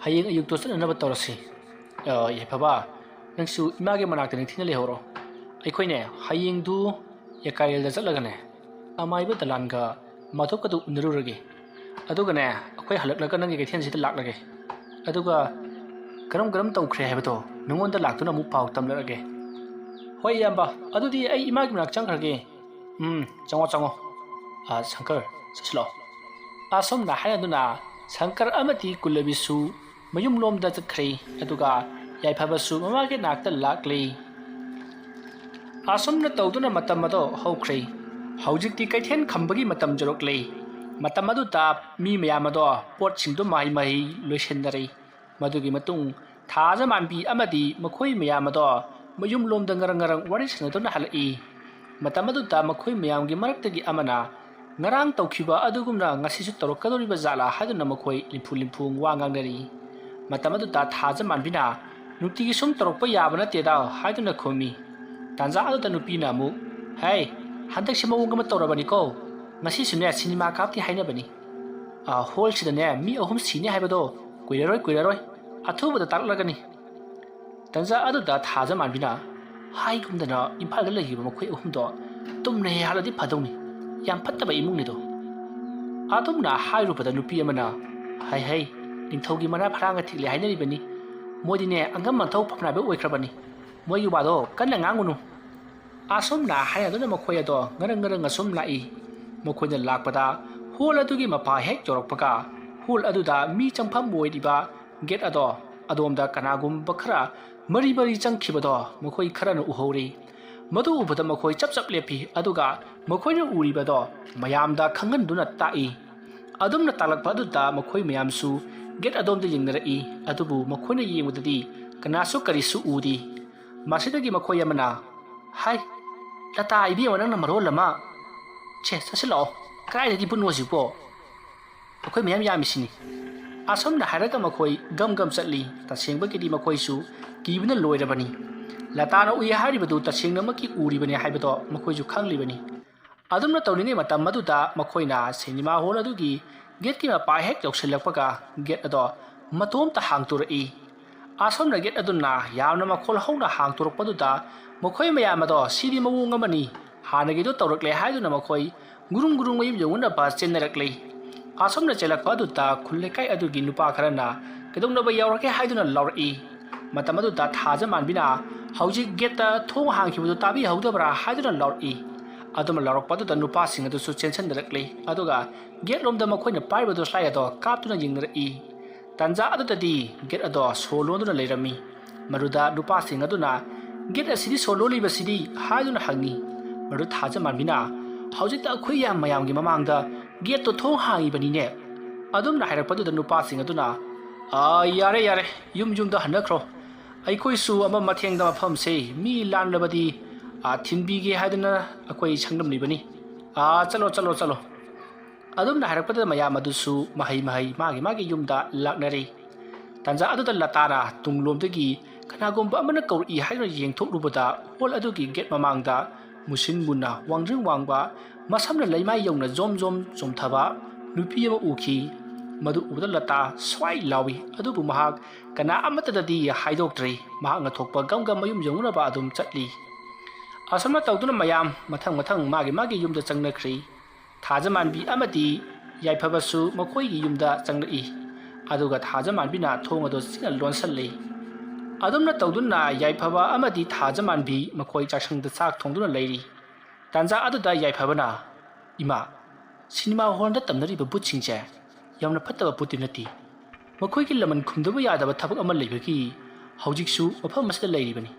ꯍꯌꯦꯡ ꯑꯌꯨꯛꯇꯣ ꯆꯠꯅꯅꯕ ꯇꯧꯔꯁꯤ꯫ ꯑ, ꯌꯥꯏꯐꯕ, ꯅꯪꯁꯨ ꯏꯃꯥꯒꯤ ꯃꯅꯥꯛꯇ ꯅꯤꯡꯊꯤꯅ ꯂꯩꯍꯧꯔꯣ꯫ ꯑꯩꯈꯣꯏꯅꯦ, ꯍꯌꯦꯡꯗꯨ ꯌꯀꯥꯏꯔꯦꯜꯗ ꯆꯠꯂꯒꯅꯦ, ꯑꯃꯥꯏꯕ ꯗꯂꯥꯟꯒ ꯃꯥꯙꯣꯞꯀꯗꯨ ꯎꯅꯔꯨꯔꯒꯦ꯫ ꯑꯗꯨꯒꯅꯦ, ꯑꯩꯈꯣꯏ ꯍꯜꯂꯛꯂꯒ ꯅꯪꯒꯤ ꯀꯩꯊꯦꯜꯁꯤꯗ ꯂꯥꯛꯂꯒꯦ꯫ ꯑꯗꯨꯒ ꯀꯔꯝ ꯀꯔꯝ ꯇꯧꯈ꯭ꯔꯦ ꯍꯥꯏꯕꯗꯣ ꯅꯉꯣꯟꯗ ꯂꯥꯛꯇꯨꯅ ꯑꯃꯨꯛ ꯄꯥꯎ ꯇꯝꯂꯛꯑꯒꯦ꯫" "ꯍꯣꯏ ꯏꯌꯥꯝꯕ, ꯑꯗꯨꯗꯤ ꯑꯩ ꯏꯃꯥꯒꯤ ꯃꯅꯥꯛ ꯆꯪꯈ꯭ꯔꯒꯦ꯫" "ꯎꯝ, ꯆꯪꯉꯣ, ꯆꯪꯉꯣ꯫ ꯑ, ꯁꯪꯀꯔ, ꯆꯠꯁꯤꯜꯂꯣ꯫" ꯑꯁꯨꯝꯅ ꯍꯥꯏꯅꯗꯨꯅ ꯁꯪꯀꯔ ꯑꯃꯗꯤ ꯀꯨꯂꯕꯤꯁꯨ ꯃꯌꯨꯝꯂꯣꯝꯗ ꯆꯠꯈ꯭ꯔꯦ꯫ ꯑꯗꯨꯒ ꯌꯥꯏꯐꯕꯁꯨ ꯃꯃꯥꯒꯤ ꯅꯥꯛꯇ ꯂꯥꯛꯂꯦ꯫ ꯑꯁꯨꯝꯅ ꯇꯧꯗꯨꯅ ꯃꯇꯝ ꯑꯗꯣ ꯍꯧꯈ꯭ꯔꯦ꯫ ꯍꯧꯖꯤꯛꯇꯤ ꯀꯩꯊꯦꯜ ꯈꯝꯕꯒꯤ ꯃꯇꯝ ꯌꯧꯔꯛꯂꯦ꯫ ꯃꯇꯝ ꯑꯗꯨꯗ ꯃꯤ ꯃꯌꯥꯝ ꯑꯗꯣ ꯄꯣꯠꯁꯤꯡꯗꯨ ꯃꯍꯩ ꯃꯍꯩ ꯂꯣꯏꯁꯤꯟꯅꯔꯦ꯫ ꯃꯗꯨꯒꯤ ꯃꯇꯨꯡ ꯊꯥꯖ ꯃꯥꯟꯕꯤ ꯑꯃꯗꯤ ꯃꯈꯣꯏ ꯃꯌꯥꯝ ꯑꯗꯣ ꯃꯌꯨꯝꯂꯣꯝꯗ ꯉꯔꯪ ꯉꯔꯪ ꯋꯥꯔꯤ ꯁꯥꯟꯅꯗꯨꯅ ꯍꯜꯂꯛꯏ꯫ ꯃꯇꯝ ꯑꯗꯨꯗ ꯃꯈꯣꯏ ꯃꯌꯥꯝꯒꯤ ꯃꯔꯛꯇꯒꯤ ꯑꯃꯅ, "ꯉꯔꯥꯡ ꯇꯧꯈꯤꯕ ꯑꯗꯨꯒꯨꯝꯅ ꯉꯁꯤꯁꯨ ꯇꯧꯔꯛꯀꯗꯧꯔꯤꯕ ꯖꯥꯠꯂꯥ?" ꯍꯥꯏꯗꯨꯅ ꯃꯈꯣꯏ ꯂꯤꯝꯐꯨ ꯂꯤꯝꯐꯨ ꯋꯥ ꯉꯥꯡꯅꯔꯤ꯫ ꯃꯇꯝ ꯑꯗꯨꯗ ꯊꯥꯖ ꯃꯥꯟꯕꯤꯅ, "ꯅꯨꯡꯇꯤꯒꯤ ꯁꯨꯝ ꯇꯧꯔꯛꯄ ꯌꯥꯕ ꯅꯠꯇꯦꯗ" ꯍꯥꯏꯗꯨꯅ ꯈꯨꯝꯃꯤ꯫ ꯇꯥꯟꯖꯥ ꯑꯗꯨꯗ ꯅꯨꯄꯤꯅ ꯑꯃꯨꯛ, "ꯍꯦ, ꯍꯟꯗꯛꯁꯤ ꯃꯑꯣꯡ ꯑꯃ ꯇꯧꯔꯕꯅꯤꯀꯣ꯫ ꯉꯁꯤꯁꯨꯅꯦ ꯁꯤꯅꯦꯃꯥ ꯀꯥꯞꯇꯦ ꯍꯥꯏꯅꯕꯅꯤ꯫ ꯑ, ꯍꯣꯜꯁꯤꯗꯅꯦ ꯃꯤ ꯑꯍꯨꯝ ꯁꯤꯅꯤ ꯍꯥꯏꯕꯗꯣ ꯀꯨꯏꯔꯔꯣꯏ, ꯀꯨꯏꯔꯔꯣꯏ꯫ ꯑꯊꯨꯕꯗ ꯇꯥꯛꯂꯛꯀꯅꯤ꯫" ꯇꯟꯖꯥ ꯑꯗꯨꯗ ꯊꯥꯖ ꯃꯥꯟꯕꯤꯅ, ꯍꯥꯏꯒꯨꯝꯗꯅ ꯏꯝꯐꯥꯜꯗ ꯂꯩꯈꯤꯕ ꯃꯈꯣꯏ ꯑꯍꯨꯝꯗꯣ ꯇꯨꯝꯅ ꯍꯦꯛ ꯍꯥꯠꯂꯗꯤ ꯐꯗꯧꯅꯤ꯫ ꯌꯥꯝ ꯐꯠꯇꯕ ꯏꯃꯨꯡꯅꯤꯗꯣ꯫ ꯑꯗꯨꯝꯅ ꯍꯥꯏꯔꯨꯕꯗ ꯅꯨꯄꯤ ꯑꯃꯅ, "ꯍꯩ ꯍꯩ, ꯅꯤꯡꯊꯧꯒꯤ ꯃꯅꯥ ꯐꯔꯥꯡꯒ ꯊꯤꯜꯂꯦ ꯍꯥꯏꯅꯔꯤꯕꯅꯤ꯫ ꯃꯣꯏꯗꯤꯅꯦ ꯑꯉꯝ ꯑꯊꯧ ꯐꯝꯅꯥꯏꯕ ꯑꯣꯏꯈ꯭ꯔꯕꯅꯤ꯫ ꯃꯣꯏꯒꯤ ꯋꯥꯗꯣ ꯀꯟꯅ ꯉꯥꯡꯉꯨꯅꯨ"꯫ ꯑꯁꯨꯝꯅ ꯍꯥꯏꯅꯗꯨꯅ ꯃꯈꯣꯏ ꯑꯗꯣ ꯉꯔꯪ ꯉꯔꯪ ꯑꯁꯨꯝ ꯂꯥꯛꯏ꯫ ꯃꯈꯣꯏꯅ ꯂꯥꯛꯄꯗ ꯍꯣꯜ ꯑꯗꯨꯒꯤ ꯃꯄꯥ ꯍꯦꯛ ꯌꯧꯔꯛꯄꯒ ꯍꯣꯜ ꯑꯗꯨꯗ ꯃꯤ ꯆꯪꯐꯝ ꯑꯣꯏꯔꯤꯕ ꯒꯦꯠ ꯑꯗꯣ ꯑꯗꯣꯝꯗ ꯀꯅꯥꯒꯨꯝꯕ ꯈꯔ ꯃꯔꯤ ꯃꯔꯤ ꯆꯪꯈꯤꯕꯗꯣ ꯃꯈꯣꯏ ꯈꯔꯅ ꯎꯍꯧꯔꯤ꯫ ꯃꯗꯨ ꯎꯕꯗ ꯃꯈꯣꯏ ꯆꯞ ꯆꯞ ꯂꯦꯞꯄꯤ, ꯑꯗꯨꯒ ꯃꯈꯣꯏꯅ ꯎꯔꯤꯕꯗꯣ ꯃꯌꯥꯝꯗ ꯈꯪꯍꯟꯗꯨꯅ ꯇꯥꯛꯏ꯫ ꯑꯗꯨꯝꯅ ꯇꯥꯛꯂꯛꯄ ꯑꯗꯨꯗ ꯃꯈꯣꯏ ꯃꯌꯥꯝꯁꯨ ꯒꯦꯠ ꯑꯗꯣꯝꯗ ꯌꯦꯡꯅꯔꯛꯏ꯫ ꯑꯗꯨꯕꯨ ꯃꯈꯣꯏꯅ ꯌꯦꯡꯕꯗꯗꯤ ꯀꯅꯥꯁꯨ ꯀꯔꯤꯁꯨ ꯎꯗꯦ꯫ ꯃꯁꯤꯗꯒꯤ ꯃꯈꯣꯏ ꯑꯃꯅ, "ꯍꯥꯏ, ꯂꯇꯥ ꯏꯕꯦꯝꯃ, ꯅꯪꯅ ꯃꯔꯣꯜ ꯑꯃ! ꯁꯦ, ꯆꯠꯁꯤꯜꯂꯛꯑꯣ꯫ ꯀꯗꯥꯏꯗꯒꯤ ꯕꯨꯠꯅꯣ ꯍꯧꯖꯤꯛꯄꯣ? ꯑꯩꯈꯣꯏ ꯃꯌꯥꯝ ꯌꯥꯝꯃꯤꯁꯤꯅꯤ"꯫ ꯑꯁꯨꯝꯅ ꯍꯥꯏꯔꯒ ꯃꯈꯣꯏ ꯒꯝ ꯒꯝ ꯆꯠꯂꯤ꯫ ꯇꯁꯦꯡꯕꯒꯤꯗꯤ ꯃꯈꯣꯏꯁꯨ ꯀꯤꯕꯅ ꯂꯣꯏꯔꯕꯅꯤ꯫ ꯂꯇꯥꯅ ꯎꯏ ꯍꯥꯏꯔꯤꯕꯗꯨ ꯇꯁꯦꯡꯅꯃꯛꯀꯤ ꯎꯔꯤꯕꯅꯤ ꯍꯥꯏꯕꯗꯣ ꯃꯈꯣꯏꯁꯨ ꯈꯪꯂꯤꯕꯅꯤ꯫ ꯑꯗꯨꯝꯅ ꯇꯧꯔꯤꯉꯩ ꯃꯇꯝ ꯑꯗꯨꯗ ꯃꯈꯣꯏꯅ ꯁꯤꯅꯦꯃꯥ ꯍꯣꯜ ꯑꯗꯨꯒꯤ ꯒꯦꯠꯀꯤ ꯃꯄꯥ ꯍꯦꯛ ꯌꯧꯁꯤꯜꯂꯛꯄꯒ ꯒꯦꯠ ꯑꯗꯣ ꯃꯇꯣꯝꯇ ꯍꯥꯡꯇꯣꯔꯛꯏ꯫ ꯑꯁꯣꯝꯅ ꯒꯦꯠ ꯑꯗꯨꯅ ꯌꯥꯝꯅ ꯃꯈꯣꯜ ꯍꯧꯅ ꯍꯥꯡꯇꯣꯔꯛꯄꯗꯨꯗ ꯃꯈꯣꯏ ꯃꯌꯥꯝ ꯑꯗꯣ "ꯁꯤꯗꯤ ꯃꯑꯣꯡ ꯑꯃꯅꯤ, ꯍꯥꯟꯅꯒꯤꯗꯣ ꯇꯧꯔꯛꯂꯦ" ꯍꯥꯏꯗꯨꯅ ꯃꯈꯣꯏ ꯒꯨꯔꯨꯡ ꯒꯨꯔꯨꯡ ꯃꯌꯨꯝ ꯌꯧꯅꯅꯕ ꯆꯦꯟꯅꯔꯛꯂꯤ꯫ ꯑꯁꯣꯝꯅ ꯆꯦꯜꯂꯛꯄ ꯑꯗꯨꯗ ꯈꯨꯜ ꯂꯩꯀꯥꯏ ꯑꯗꯨꯒꯤ ꯅꯨꯄꯥ ꯈꯔꯅ "ꯀꯩꯗꯧꯅꯕ ꯌꯥꯎꯔꯒꯦ?" ꯍꯥꯏꯗꯨꯅ ꯂꯥꯎꯔꯛꯏ꯫ ꯃꯇꯝ ꯑꯗꯨꯗ ꯊꯥꯖꯃꯥꯟꯕꯤꯅ "ꯍꯧꯖꯤꯛ ꯒꯦꯠꯇ ꯊꯣꯡ ꯍꯥꯡꯈꯤꯕꯗꯨ ꯇꯥꯕꯤꯍꯧꯗꯕ꯭ꯔꯥ?" ꯍꯥꯏꯗꯨꯅ ꯂꯥꯎꯔꯛꯏ꯫ ꯑꯗꯨꯝꯅ ꯂꯥꯎꯔꯛꯄ ꯑꯗꯨꯗ ꯅꯨꯄꯥꯁꯤꯡ ꯑꯗꯨꯁꯨ ꯆꯦꯟꯁꯤꯟꯅꯔꯛꯂꯤ, ꯑꯗꯨꯒ ꯒꯦꯠ ꯂꯣꯝꯗ ꯃꯈꯣꯏꯅ ꯄꯥꯏꯔꯤꯕ ꯇꯣꯔꯁꯂꯥꯏ ꯑꯗꯣ ꯀꯥꯞꯇꯨꯅ ꯌꯦꯡꯅꯔꯛꯏ꯫ ꯇꯥꯟꯖꯥ ꯑꯗꯨꯗꯗꯤ ꯒꯦꯠ ꯑꯗꯣ ꯁꯣ ꯂꯣꯟꯗꯨꯅ ꯂꯩꯔꯝꯃꯤ꯫ ꯃꯗꯨꯗ ꯅꯨꯄꯥꯁꯤꯡ ꯑꯗꯨꯅ "ꯒꯦꯠ ꯑꯁꯤꯗꯤ ꯁꯣ ꯂꯣꯜꯂꯤꯕꯁꯤꯗꯤ?" ꯍꯥꯏꯗꯨꯅ ꯍꯪꯉꯤ꯫ ꯃꯗꯨ ꯊꯥꯖꯃꯥꯟꯕꯤꯅ "ꯍꯧꯖꯤꯛꯇ ꯑꯩꯈꯣꯏ ꯌꯥꯝ ꯃꯌꯥꯝꯒꯤ ꯃꯃꯥꯡꯗ ꯒꯦꯠꯇꯣ ꯊꯣꯡ ꯍꯥꯡꯉꯤꯕꯅꯤꯅꯦ"꯫ ꯑꯗꯨꯝꯅ ꯍꯥꯏꯔꯛꯄꯗꯨꯗ ꯅꯨꯄꯥꯁꯤꯡ ꯑꯗꯨꯅ, "ꯑꯥ, ꯌꯥꯔꯦ, ꯌꯥꯔꯦ, ꯌꯨꯝ ꯌꯨꯝꯗ ꯍꯟꯅꯈ꯭ꯔꯣ꯫ ꯑꯩꯈꯣꯏꯁꯨ ꯑꯃ ꯃꯊꯦꯡꯗ ꯃꯐꯝꯁꯦ ꯃꯤ ꯂꯥꯟꯂꯕꯗꯤ, ꯑꯥ, ꯊꯤꯟꯕꯤꯒꯦ ꯍꯥꯏꯗꯨꯅ ꯑꯩꯈꯣꯏ ꯁꯪꯂꯝꯂꯤꯕꯅꯤ꯫ ꯑꯥ, ꯆꯠꯂꯣ, ꯆꯠꯂꯣ, ꯆꯠꯂꯣ"꯫ ꯑꯗꯨꯝꯅ ꯍꯥꯏꯔꯛꯄꯗ ꯃꯌꯥꯝ ꯑꯗꯨꯁꯨ ꯃꯍꯩ ꯃꯍꯩ ꯃꯥꯒꯤ ꯃꯥꯒꯤ ꯌꯨꯝꯗ ꯂꯥꯛꯅꯔꯦ꯫ ꯇꯥꯟꯖꯥ ꯑꯗꯨꯗ ꯂꯇꯥꯅ ꯇꯨꯡꯂꯣꯝꯗꯒꯤ ꯀꯅꯥꯒꯨꯝꯕ ꯑꯃꯅ ꯀꯧꯔꯛꯏ ꯍꯥꯏꯗꯨꯅ ꯌꯦꯡꯊꯣꯛꯂꯨꯕꯗ ꯍꯣꯜ ꯑꯗꯨꯒꯤ ꯒꯦꯠ ꯃꯃꯥꯡꯗ ꯃꯨꯁꯤꯟ ꯃꯨꯅ ꯋꯥꯡꯗ꯭ꯔꯤꯡ ꯋꯥꯡꯕ, ꯃꯁꯝꯅ ꯂꯩꯃꯥꯏ ꯌꯧꯅ ꯖꯣꯝ ꯖꯣꯝ ꯆꯣꯝꯊꯕ ꯅꯨꯄꯤ ꯑꯃ ꯎꯈꯤ꯫ ꯃꯗꯨ ꯎꯕꯗ ꯂꯇꯥ ꯁ꯭ꯋꯥꯏ ꯂꯥꯎꯏ꯫ ꯑꯗꯨꯕꯨ ꯃꯍꯥꯛ ꯀꯅꯥ ꯑꯃꯠꯇꯗꯗꯤ ꯍꯥꯏꯗꯣꯛꯇ꯭ꯔꯤ꯫ ꯃꯍꯥꯛꯅ ꯊꯣꯛꯄ ꯒꯝ ꯒꯝ ꯃꯌꯨꯝ ꯌꯧꯅꯅꯕ ꯑꯗꯨꯝ ꯆꯠꯂꯤ꯫ ꯑꯁꯨꯝꯅ ꯇꯧꯗꯨꯅ ꯃꯌꯥꯝ ꯃꯊꯪ ꯃꯊꯪ ꯃꯥꯒꯤ ꯃꯥꯒꯤ ꯌꯨꯝꯗ ꯆꯪꯅꯈ꯭ꯔꯤ꯫ ꯊꯥꯖꯃꯥꯟꯕꯤ ꯑꯃꯗꯤ ꯌꯥꯏꯐꯕꯁꯨ ꯃꯈꯣꯏꯒꯤ ꯌꯨꯝꯗ ꯆꯪꯂꯛꯏ꯫ ꯑꯗꯨꯒ ꯊꯥꯖꯃꯥꯟꯕꯤꯅ ꯊꯣꯡ ꯑꯗꯨ ꯆꯦꯠꯅ ꯂꯣꯟꯁꯤꯜꯂꯤ꯫ ꯑꯗꯨꯝꯅ ꯇꯧꯗꯨꯅ ꯌꯥꯏꯐꯕ ꯑꯃꯗꯤ ꯊꯥꯖꯃꯥꯟꯕꯤ ꯃꯈꯣꯏ ꯆꯥꯛꯁꯪꯗ ꯆꯥꯛ ꯊꯣꯡꯗꯨꯅ ꯂꯩꯔꯤ꯫ ꯇꯥꯟꯖꯥ ꯑꯗꯨꯗ ꯌꯥꯏꯐꯕꯅ, "ꯏꯃꯥ, ꯁꯤꯅꯦꯃꯥ ꯍꯣꯜꯗ ꯇꯝꯅꯔꯤꯕ ꯚꯨꯠꯁꯤꯡꯁꯦ ꯌꯥꯝꯅ ꯐꯠꯇꯕ ꯄꯣꯠꯇꯤ ꯅꯠꯇꯦ꯫ ꯃꯈꯣꯏꯒꯤ ꯂꯃꯟ ꯈꯨꯝꯗꯕ ꯌꯥꯗꯕ ꯊꯕꯛ ꯑꯃ ꯂꯩꯕꯒꯤ ꯍꯧꯖꯤꯛꯁꯨ ꯃꯐꯝ ꯑꯁꯤꯗ ꯂꯩꯔꯤꯕꯅꯤ꯫"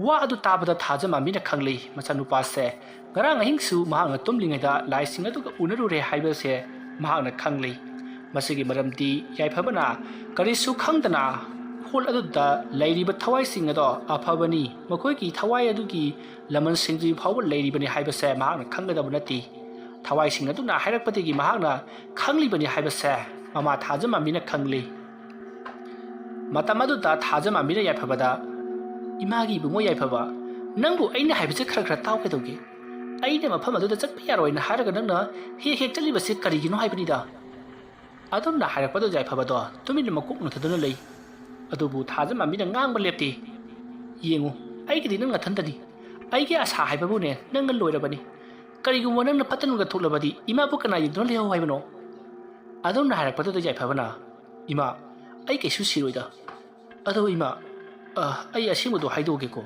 ꯋꯥ ꯑꯗꯨ ꯇꯥꯕꯗ ꯊꯥꯖꯃꯥꯟꯕꯤꯅ ꯈꯪꯂꯦ, ꯃꯆꯥꯅꯨꯄꯥꯁꯦ ꯉꯔꯥꯡ ꯑꯍꯤꯡꯁꯨ ꯃꯍꯥꯛꯅ ꯇꯨꯝꯂꯤꯉꯩꯗ ꯂꯥꯏꯁꯤꯡ ꯑꯗꯨꯒ ꯎꯅꯔꯨꯔꯦ ꯍꯥꯏꯕꯁꯦ ꯃꯍꯥꯛꯅ ꯈꯪꯂꯦ꯫ ꯃꯁꯤꯒꯤ ꯃꯔꯝꯗꯤ ꯌꯥꯏꯐꯕꯅ ꯀꯔꯤꯁꯨ ꯈꯪꯗꯅ ꯍꯣꯜ ꯑꯗꯨꯗ ꯂꯩꯔꯤꯕ ꯊꯋꯥꯏꯁꯤꯡ ꯑꯗꯣ ꯑꯐꯕꯅꯤ, ꯃꯈꯣꯏꯒꯤ ꯊꯋꯥꯏ ꯑꯗꯨꯒꯤ ꯂꯃꯟꯁꯤꯡꯗꯨ ꯐꯥꯎꯕ ꯂꯩꯔꯤꯕꯅꯤ ꯍꯥꯏꯕꯁꯦ ꯃꯍꯥꯛꯅ ꯈꯪꯒꯗꯕ ꯅꯠꯇꯦ꯫ ꯊꯋꯥꯏꯁꯤꯡ ꯑꯗꯨꯅ ꯍꯥꯏꯔꯛꯄꯗꯒꯤ ꯃꯍꯥꯛꯅ ꯈꯪꯂꯤꯕꯅꯤ ꯍꯥꯏꯕꯁꯦ ꯃꯃꯥ ꯊꯥꯖꯃꯥꯟꯕꯤꯅ ꯈꯪꯂꯤ꯫ ꯃꯇꯝ ꯑꯗꯨꯗ ꯊꯥꯖꯃꯥꯟꯕꯤꯅ ꯌꯥꯏꯐꯕꯗ, "ꯏꯃꯥꯒꯤ ꯏꯕꯨꯡꯉꯣ ꯌꯥꯏꯐꯕ, ꯅꯪꯕꯨ ꯑꯩꯅ ꯍꯥꯏꯕꯁꯦ ꯈꯔ ꯈꯔ ꯇꯥꯎ ꯀꯩꯗꯧꯒꯦ? ꯑꯩꯅ ꯃꯐꯝ ꯑꯗꯨꯗ ꯆꯠꯄ ꯌꯥꯔꯣꯏꯅ ꯍꯥꯏꯔꯒ ꯅꯪꯅ ꯍꯦꯛ ꯍꯦꯛ ꯆꯠꯂꯤꯕꯁꯦ ꯀꯔꯤꯒꯤꯅꯣ ꯍꯥꯏꯕꯅꯤꯗ?" ꯑꯗꯨꯝꯅ ꯍꯥꯏꯔꯛꯄꯗꯨꯗ ꯌꯥꯏꯐꯕꯗꯣ ꯇꯨꯃꯤꯟꯅ ꯃꯀꯣꯛ ꯅꯣꯟꯊꯗꯨꯅ ꯂꯩ꯫ ꯑꯗꯨꯕꯨ ꯊꯥꯖꯃꯥꯟꯕꯤꯅ ꯉꯥꯡꯕ ꯂꯦꯞꯇꯦ꯫ "ꯌꯦꯡꯉꯨ, ꯑꯩꯒꯤꯗꯤ ꯅꯪ ꯅꯊꯟꯇꯅꯤ꯫ ꯑꯩꯒꯤ ꯑꯁꯥ ꯍꯥꯏꯕꯕꯨꯅꯦ ꯅꯪꯒ ꯂꯣꯏꯔꯕꯅꯤ꯫ ꯀꯔꯤꯒꯨꯝꯕ ꯅꯪꯅ ꯐꯠꯇ ꯅꯨꯡꯗ ꯊꯣꯛꯂꯕꯗꯤ ꯏꯃꯥꯕꯨ ꯀꯅꯥ ꯌꯦꯡꯗꯨꯅ ꯂꯩꯍꯧ ꯍꯥꯏꯕꯅꯣ?" ꯑꯗꯨꯝꯅ ꯍꯥꯏꯔꯛꯄꯗꯨꯗ ꯌꯥꯏꯐꯕꯅ, "ꯏꯃꯥ, ꯑꯩ ꯀꯩꯁꯨ ꯁꯤꯔꯣꯏꯗ꯫ ꯑꯗꯣ ꯏꯃꯥ, ꯑ, ꯑꯩ ꯑꯁꯦꯡꯕꯗꯣ ꯍꯥꯏꯗꯣꯛꯑꯒꯦꯀꯣ꯫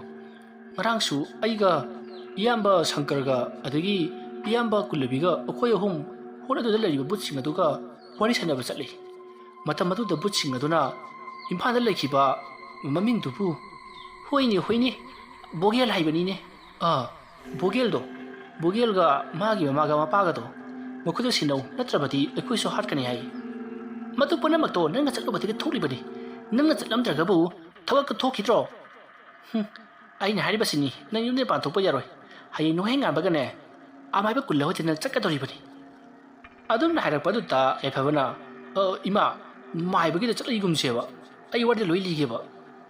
ꯉꯔꯥꯡꯁꯨ ꯑꯩꯒ ꯏꯌꯥꯝꯕ ꯁꯪꯀꯔꯒ ꯑꯗꯒꯤ ꯏꯌꯥꯝꯕ ꯀꯨꯂꯕꯤꯒ ꯑꯩꯈꯣꯏ ꯑꯍꯨꯝ ꯍꯣꯜ ꯑꯗꯨꯗ ꯂꯩꯔꯤꯕ ꯕꯨꯠꯁꯤꯡ ꯑꯗꯨꯒ ꯋꯥꯔꯤ ꯁꯥꯟꯅꯕ ꯆꯠꯂꯤ꯫ ꯃꯇꯝ ꯑꯗꯨꯗ ꯕꯨꯠꯁꯤꯡ ꯑꯗꯨꯅ ꯏꯝꯐꯥꯜꯗ ꯂꯩꯈꯤꯕ ꯃꯃꯤꯡꯗꯨꯕꯨ, ꯍꯣꯏꯅꯦ, ꯍꯣꯏꯅꯦ, ꯕꯣꯒꯦꯜ ꯍꯥꯏꯕꯅꯤꯅꯦ꯫ ꯑꯥ, ꯕꯣꯒꯦꯜꯗꯣ, ꯕꯣꯒꯦꯜꯒ ꯃꯥꯒꯤ ꯃꯃꯥꯒ ꯃꯄꯥꯒꯗꯣ ꯃꯈꯣꯏꯗ ꯁꯤꯟꯅꯧ, ꯅꯠꯇ꯭ꯔꯕꯗꯤ ꯑꯩꯈꯣꯏꯁꯨ ꯍꯥꯠꯀꯅꯤ ꯍꯥꯏ꯫ ꯃꯗꯨ ꯄꯨꯝꯅꯃꯛꯇꯣ ꯅꯪꯅ ꯆꯠꯂꯨꯕꯗꯒꯤ ꯊꯣꯛꯂꯤꯕꯅꯤ꯫ ꯅꯪꯅ ꯆꯠꯂꯝꯗ꯭ꯔꯒꯕꯨ ꯊꯕꯛꯇ ꯊꯣꯛꯈꯤꯗ꯭ꯔꯣ?" "ꯍꯨꯝ, ꯑꯩꯅ ꯍꯥꯏꯔꯤꯕꯁꯤꯅꯤ, ꯅꯪ ꯌꯨꯝꯗ ꯄꯥꯟꯊꯣꯛꯄ ꯌꯥꯔꯣꯏ꯫ ꯍꯌꯦꯡ ꯅꯣꯡꯍꯦꯛ ꯉꯥꯟꯕꯒꯅꯦ, ꯑꯃꯥꯏꯕ ꯀꯨꯜꯂ ꯍꯣꯏꯗ ꯅꯪ ꯆꯠꯀꯗꯧꯔꯤꯕꯅꯤ꯫" ꯑꯗꯨꯝꯅ ꯍꯥꯏꯔꯛꯄ ꯑꯗꯨꯗ ꯌꯥꯏꯐꯕꯅ, "ꯑ, ꯏꯃꯥ, ꯃꯥꯏꯕꯒꯤꯗ ꯆꯠꯂꯒꯨꯝꯁꯦꯕ꯫ ꯑꯩ ꯋꯥꯔꯤꯗ ꯂꯣꯏ ꯂꯤꯒꯦꯕ꯫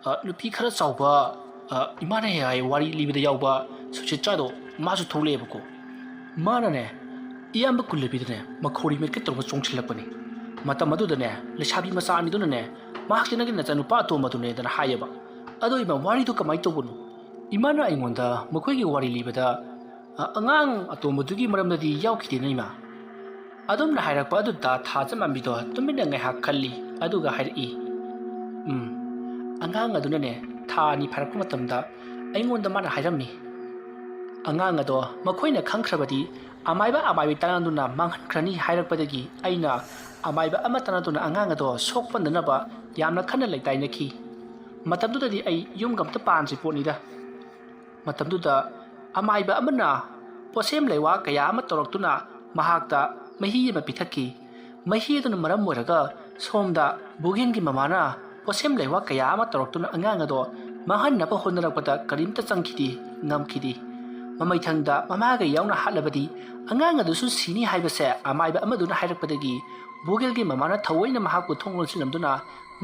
ꯑ, ꯅꯨꯄꯤ ꯈꯔ ꯆꯥꯎꯕ, ꯑ, ꯏꯃꯥꯅ ꯍꯦꯛ ꯍꯥꯏ ꯋꯥꯔꯤ ꯂꯤꯕꯗ ꯌꯥꯎꯕ ꯁꯨꯆꯤꯇ꯭ꯔꯥꯗꯣ, ꯃꯥꯁꯨ ꯊꯣꯛꯂꯛꯑꯦꯕꯀꯣ꯫ ꯃꯥꯅꯅꯦ, ꯏꯌꯥꯝꯕ ꯀꯨꯜꯂꯕꯤꯗꯅꯦ ꯃꯈꯧꯔꯤ ꯃꯦꯠꯀꯦ ꯇꯧꯔꯒ ꯆꯣꯡꯁꯤꯜꯂꯛꯄꯅꯤ꯫ ꯃꯇꯝ ꯑꯗꯨꯗꯅꯦ, ꯂꯩꯁꯥꯕꯤ ꯃꯆꯥ ꯑꯅꯤꯗꯨꯅꯅꯦ, "ꯃꯍꯥꯛꯁꯦ ꯅꯪꯒꯤ ꯅꯆꯥꯅꯨꯄꯥ ꯑꯇꯣꯝꯕꯗꯨꯅꯦꯗꯅ" ꯍꯥꯏꯌꯦꯕ꯫ "ꯑꯗꯣ ꯏꯃꯥ, ꯋꯥꯔꯤꯗꯨ ꯀꯃꯥꯏꯅ ꯇꯧꯕꯅꯣ?" ꯏꯃꯥꯅ ꯑꯩꯉꯣꯟꯗ ꯃꯈꯣꯏꯒꯤ ꯋꯥꯔꯤ ꯂꯤꯕꯗ, "ꯑ, ꯑꯉꯥꯡ ꯑꯇꯣꯝꯕꯗꯨꯒꯤ ꯃꯔꯝꯗꯗꯤ ꯌꯥꯎꯈꯤꯗꯦꯅ ꯏꯃꯥ?" ꯑꯗꯨꯝꯅ ꯍꯥꯏꯔꯛꯄ ꯑꯗꯨꯗ ꯊꯥꯖ ꯃꯥꯟꯕꯤꯗꯣ ꯇꯨꯃꯤꯟꯅ ꯉꯥꯏꯍꯥꯛ ꯈꯜꯂꯤ, ꯑꯗꯨꯒ ꯍꯥꯏꯔꯛꯏ, "ꯎꯝ, ꯑꯉꯥꯡ ꯑꯗꯨꯅꯅꯦ, ꯊꯥ ꯑꯅꯤ ꯐꯥꯔꯛꯄ ꯃꯇꯝꯗ ꯑꯩꯉꯣꯟꯗ ꯃꯥꯅ ꯍꯥꯏꯔꯝꯃꯤ꯫ ꯑꯉꯥꯡ ꯑꯗꯣ ꯃꯈꯣꯏꯅ ꯈꯪꯈ꯭ꯔꯕꯗꯤ ꯑꯃꯥꯏꯕ ꯑꯃꯥꯏꯕꯤ ꯇꯥꯟꯅꯗꯨꯅ ꯃꯥꯡꯍꯟꯈ꯭ꯔꯅꯤ ꯍꯥꯏꯔꯛꯄꯗꯒꯤ ꯑꯩꯅ ꯑꯃꯥꯏꯕ ꯑꯃ ꯇꯥꯟꯅꯗꯨꯅ ꯑꯉꯥꯡ ꯑꯗꯣ ꯁꯣꯛꯄꯟꯗꯅꯕ ꯌꯥꯝꯅ ꯀꯟꯅ ꯂꯩꯇꯥꯏꯅꯈꯤ꯫ ꯃꯇꯝꯗꯨꯗꯗꯤ ꯑꯩ ꯌꯨꯝꯒ ꯑꯝꯇ ꯄꯥꯟꯗ꯭ꯔꯤ ꯄꯣꯠꯅꯤꯗ꯫ ꯃꯇꯝꯗꯨꯗ ꯑꯃꯥꯏꯕ ꯑꯃꯅ ꯄꯣꯠꯁꯦꯝ ꯂꯩꯋꯥ ꯀꯌꯥ ꯑꯃ ꯇꯧꯔꯛꯇꯨꯅ ꯃꯍꯥꯛꯇ ꯃꯍꯤ ꯑꯃ ꯄꯤꯊꯛꯈꯤ꯫ ꯃꯍꯤ ꯑꯗꯨꯅ ꯃꯔꯝ ꯑꯣꯏꯔꯒ ꯁꯣꯝꯗ ꯕꯨꯒꯦꯟꯒꯤ ꯃꯃꯥꯅ ꯄꯣꯠꯁꯦꯝ ꯂꯩꯋꯥ ꯀꯌꯥ ꯑꯃ ꯇꯧꯔꯛꯇꯨꯅ ꯑꯉꯥꯡ ꯑꯗꯣ ꯃꯥꯡꯍꯟꯅꯕ ꯍꯣꯠꯅꯔꯛꯄꯗ ꯀꯔꯤꯝꯇ ꯆꯪꯈꯤꯗꯦ, ꯉꯝꯈꯤꯗꯦ꯫ ꯃꯃꯩꯊꯪꯗ ꯃꯃꯥꯒ ꯌꯥꯎꯅ ꯍꯥꯠꯂꯕꯗꯤ ꯑꯉꯥꯡ ꯑꯗꯨꯁꯨ ꯁꯤꯅꯤ ꯍꯥꯏꯕꯁꯦ ꯑꯃꯥꯏꯕ ꯑꯃꯗꯨꯅ ꯍꯥꯏꯔꯛꯄꯗꯒꯤ ꯕꯨꯒꯦꯜꯒꯤ ꯃꯃꯥꯅ ꯊꯑꯣꯏꯅ ꯃꯍꯥꯛꯄꯨ ꯊꯣꯡ ꯂꯣꯟꯁꯤꯜꯂꯝꯗꯨꯅ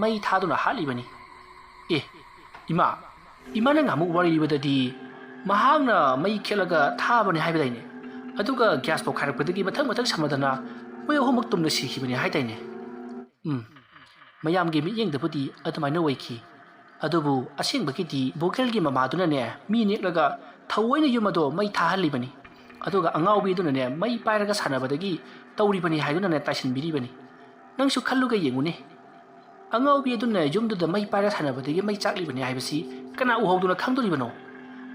ꯃꯩ ꯊꯥꯗꯨꯅ ꯍꯥꯠꯂꯤꯕꯅꯤ꯫ ꯑꯦ, ꯏꯃꯥ, ꯏꯃꯥꯅ ꯉꯍꯥꯃꯨꯛ ꯋꯥꯔꯤ ꯂꯤꯕꯗꯗꯤ ꯃꯍꯥꯛꯅ ꯃꯩ ꯈꯦꯠꯂꯒ ꯊꯥꯕꯅꯤ ꯍꯥꯏꯕꯗꯥꯏꯅꯦ? ꯑꯗꯨꯒ ꯒ꯭ꯌꯥꯁ ꯄꯣꯛꯈꯥꯏꯔꯛꯄꯗꯒꯤ ꯃꯊꯪ ꯃꯊꯪ ꯁꯝꯅꯗꯅ ꯃꯣꯏ ꯑꯍꯨꯝꯃꯛ ꯇꯨꯝꯅ ꯁꯤꯈꯤꯕꯅꯤ ꯍꯥꯏꯗꯥꯏꯅꯦ?" ꯎꯝ, ꯃꯌꯥꯝꯒꯤ ꯃꯤꯠꯌꯦꯡꯗꯕꯨꯗꯤ ꯑꯗꯨꯃꯥꯏꯅ ꯑꯣꯏꯈꯤ꯫ ꯑꯗꯨꯕꯨ ꯑꯁꯦꯡꯕꯒꯤꯗꯤ ꯕꯣꯒꯦꯜꯒꯤ ꯃꯃꯥꯗꯨꯅꯅꯦ, ꯃꯤ ꯅꯦꯛꯂꯒ ꯊꯑꯣꯏꯅ ꯌꯨꯝ ꯑꯗꯣ ꯃꯩ ꯊꯥꯍꯜꯂꯤꯕꯅꯤ꯫ ꯑꯗꯨꯒ ꯑꯉꯥꯎꯕꯤ ꯑꯗꯨꯅꯅꯦ, ꯃꯩ ꯄꯥꯏꯔꯒ ꯁꯥꯟꯅꯕꯗꯒꯤ ꯇꯧꯔꯤꯕꯅꯤ ꯍꯥꯏꯗꯨꯅꯅꯦ ꯇꯥꯏꯁꯤꯟꯕꯤꯔꯤꯕꯅꯤ꯫ ꯅꯪꯁꯨ ꯈꯜꯂꯨꯒ ꯌꯦꯡꯉꯨꯅꯦ꯫ ꯑꯉꯥꯎꯕꯤ ꯑꯗꯨꯅ ꯌꯨꯝꯗꯨꯗ ꯃꯩ ꯄꯥꯏꯔ ꯁꯥꯟꯅꯕꯗꯒꯤ ꯃꯩ ꯆꯥꯛꯂꯤꯕꯅꯤ ꯍꯥꯏꯕꯁꯤ ꯀꯅꯥ ꯎꯍꯧꯗꯨꯅ ꯈꯪꯗꯣꯔꯤꯕꯅꯣ?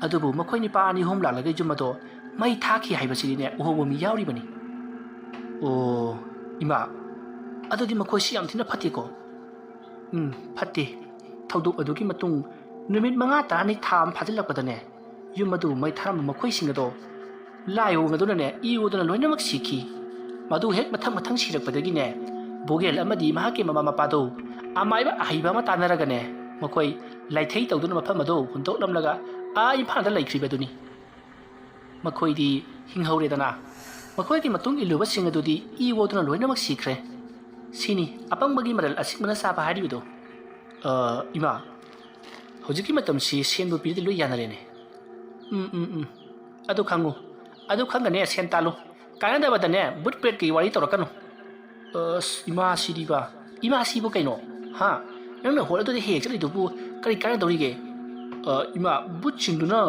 ꯑꯗꯨꯕꯨ ꯃꯈꯣꯏ ꯅꯤꯄꯥ ꯑꯅꯤ ꯑꯍꯨꯝ ꯂꯥꯛꯂꯒ ꯌꯨꯝ ꯑꯗꯣ ꯃꯩ ꯊꯥꯈꯤ ꯍꯥꯏꯕꯁꯤꯗꯤꯅꯦ, ꯎꯍꯧꯕ ꯃꯤ ꯌꯥꯎꯔꯤꯕꯅꯤ꯫ ꯑꯣ, ꯏꯃꯥ, ꯑꯗꯨꯗꯤ ꯃꯈꯣꯏꯁꯤ ꯌꯥꯝ ꯊꯤꯅ ꯐꯠꯇꯦꯀꯣ꯫ ꯎꯝ, ꯐꯠꯇꯦ꯫ ꯊꯧꯗꯣꯛ ꯑꯗꯨꯒꯤ ꯃꯇꯨꯡ ꯅꯨꯃꯤꯠ ꯃꯉꯥ ꯇꯔꯥꯅꯤ, ꯊꯥ ꯑꯃ ꯐꯥꯖꯤꯜꯂꯛꯄꯗꯅꯦ, ꯌꯨꯝ ꯑꯗꯨ ꯃꯩ ꯊꯥꯔꯝꯕ ꯃꯈꯣꯏꯁꯤꯡ ꯑꯗꯣ ꯂꯥꯏꯑꯣꯡ ꯑꯗꯨꯅꯅꯦ, ꯏ ꯑꯣꯗꯨꯅ ꯂꯣꯏꯅꯃꯛ ꯁꯤꯈꯤ꯫ ꯃꯗꯨ ꯍꯦꯛ ꯃꯊꯪ ꯃꯊꯪ ꯁꯤꯔꯛꯄꯗꯒꯤꯅꯦ, ꯕꯣꯒꯦꯜ ꯑꯃꯗꯤ ꯃꯍꯥꯛꯀꯤ ꯃꯃꯥ ꯃꯄꯥꯗꯣ ꯑꯃꯥꯏꯕ ꯑꯍꯩꯕ ꯑꯃ ꯇꯥꯟꯅꯔꯒꯅꯦ, ꯃꯈꯣꯏ ꯂꯥꯏꯊꯩ ꯇꯧꯗꯨꯅ ꯃꯐꯝ ꯑꯗꯨ ꯍꯨꯟꯗꯣꯛꯂꯝꯂꯒ ꯑꯥ ꯏꯝꯐꯥꯜꯗ ꯂꯩꯈ꯭ꯔꯤꯕꯗꯨꯅꯤ꯫ ꯃꯈꯣꯏꯗꯤ ꯍꯤꯡꯍꯧꯔꯦꯗꯅ꯫ ꯃꯈꯣꯏꯒꯤ ꯃꯇꯨꯡ ꯏꯜꯂꯨꯕꯁꯤꯡ ꯑꯗꯨꯗꯤ ꯏ ꯑꯣꯗꯨꯅ ꯂꯣꯏꯅꯃꯛ ꯁꯤꯈ꯭ꯔꯦ꯫ ꯁꯤꯅꯤ ꯑꯄꯪꯕꯒꯤ ꯃꯔꯜ ꯑꯁꯤꯡꯕꯅ ꯆꯥꯕ ꯍꯥꯏꯔꯤꯕꯗꯨ꯫ ꯑ, ꯏꯃꯥ, ꯍꯧꯖꯤꯛꯀꯤ ꯃꯇꯝꯁꯤ ꯁꯦꯟꯕꯨ ꯄꯤꯔꯗꯤ ꯂꯣꯏ ꯌꯥꯅꯔꯦꯅꯦ꯫ ꯎꯝ, ꯎꯝ, ꯎꯝ꯫ ꯑꯗꯨ ꯈꯪꯉꯨ꯫ ꯑꯗꯨ ꯈꯪꯒꯅꯦ ꯁꯦꯟ ꯇꯥꯜꯂꯨ꯫ ꯀꯥꯟꯅꯗꯕꯗꯅꯦ ꯕꯨꯠ ꯄ꯭ꯔꯦꯠꯀꯤ ꯋꯥꯔꯤ ꯇꯧꯔꯛꯀꯅꯨ꯫ ꯑꯁ, ꯏꯃꯥꯁꯤꯗꯤꯕ꯫ ꯏꯃꯥꯁꯤꯕꯨ ꯀꯩꯅꯣ? ꯍꯥ? ꯅꯪꯅ ꯍꯣꯜ ꯑꯗꯨꯗ ꯍꯦꯛ ꯆꯠꯂꯤꯗꯨꯕꯨ ꯀꯔꯤ ꯀꯥꯟꯅꯗꯧꯔꯤꯒꯦ? ꯑ, ꯏꯃꯥ, ꯕꯨꯠꯁꯤꯡꯗꯨꯅ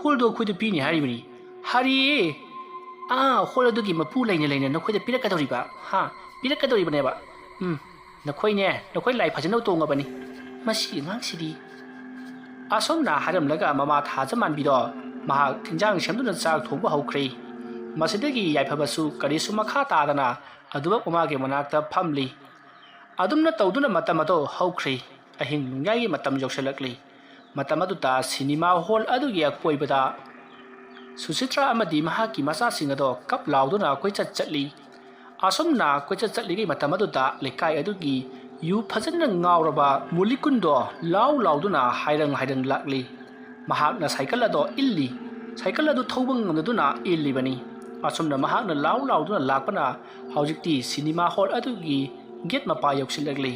ꯍꯣꯜꯗꯣ ꯑꯩꯈꯣꯏꯗ ꯄꯤꯅꯤ ꯍꯥꯏꯔꯤꯕꯅꯤ꯫ ꯍꯥꯏꯔꯤꯌꯦ꯫ ꯑꯥ, ꯍꯣꯜ ꯑꯗꯨꯒꯤ ꯃꯄꯨ ꯂꯩꯅ ꯂꯩꯅ ꯅꯈꯣꯏꯗ ꯄꯤꯔꯛꯀꯗꯧꯔꯤꯕ꯫ ꯍꯥ? ꯄꯤꯔꯛꯀꯗꯧꯔꯤꯕꯅꯦꯕ꯫ ꯎꯝ, ꯅꯈꯣꯏꯅꯦ, ꯅꯈꯣꯏ ꯂꯥꯏ ꯐꯖꯅ ꯇꯣꯡꯉꯕꯅꯤ꯫ ꯃꯁꯤ ꯑꯉꯥꯡꯁꯤꯗꯤ꯫ ꯑꯁꯨꯝꯅ ꯍꯥꯏꯔꯝꯂꯒ ꯃꯃꯥ ꯊꯥꯖ ꯃꯥꯟꯕꯤꯗꯣ ꯃꯍꯥꯛ ꯏꯟꯖꯥꯡ ꯁꯦꯝꯗꯨꯅ ꯆꯥꯛ ꯊꯣꯡꯕ ꯍꯧꯈ꯭ꯔꯦ꯫ ꯃꯁꯤꯗꯒꯤ ꯌꯥꯏꯐꯕꯁꯨ ꯀꯔꯤꯁꯨ ꯃꯈꯥ ꯇꯥꯗꯅ ꯑꯗꯨꯃꯛ ꯃꯃꯥꯒꯤ ꯃꯅꯥꯛꯇ ꯐꯝꯂꯤ꯫ ꯑꯗꯨꯝꯅ ꯇꯧꯗꯨꯅ ꯃꯇꯝ ꯑꯗꯨ ꯍꯧꯈ꯭ꯔꯦ꯫ ꯑꯍꯤꯡ ꯅꯣꯡꯌꯥꯏꯒꯤ ꯃꯇꯝ ꯌꯧꯁꯤꯜꯂꯛꯂꯤ꯫ ꯃꯇꯝ ꯑꯗꯨꯗ ꯁꯤꯅꯦꯃꯥ ꯍꯣꯜ ꯑꯗꯨꯒꯤ ꯑꯀꯣꯏꯕꯗ ꯁꯨꯁꯤꯇ꯭ꯔꯥ ꯑꯃꯗꯤ ꯃꯍꯥꯛꯀꯤ ꯃꯆꯥꯁꯤꯡ ꯑꯗꯣ ꯀꯞ ꯂꯥꯎꯗꯨꯅ ꯀꯣꯏꯆꯠ ꯆꯠꯂꯤ꯫ ꯑꯁꯨꯝꯅ ꯀꯣꯏꯆꯠ ꯆꯠꯂꯤꯉꯩ ꯃꯇꯝ ꯑꯗꯨꯗ ꯂꯩꯀꯥꯏ ꯑꯗꯨꯒꯤ ꯌꯨ ꯐꯖꯅ ꯉꯥꯎꯔꯕ ꯃꯨꯂꯤꯀꯨꯟꯗꯣ ꯂꯥꯎ ꯂꯥꯎꯗꯨꯅ ꯍꯥꯏꯔꯪ ꯍꯥꯏꯔꯪ ꯂꯥꯛꯂꯤ꯫ ꯃꯍꯥꯛꯅ ꯁꯥꯏꯀꯜ ꯑꯗꯣ ꯏꯜꯂꯤ꯫ ꯁꯥꯏꯀꯜ ꯑꯗꯨ ꯊꯧꯕ ꯉꯝꯗꯗꯨꯅ ꯏꯜꯂꯤꯕꯅꯤ꯫ ꯑꯁꯨꯝꯅ ꯃꯍꯥꯛꯅ ꯂꯥꯎ ꯂꯥꯎꯗꯨꯅ ꯂꯥꯛꯄꯅ ꯍꯧꯖꯤꯛꯇꯤ ꯁꯤꯅꯦꯃꯥ ꯍꯣꯜ ꯑꯗꯨꯒꯤ ꯒꯦꯠ ꯃꯄꯥ ꯌꯧꯁꯤꯜꯂꯛꯂꯤ꯫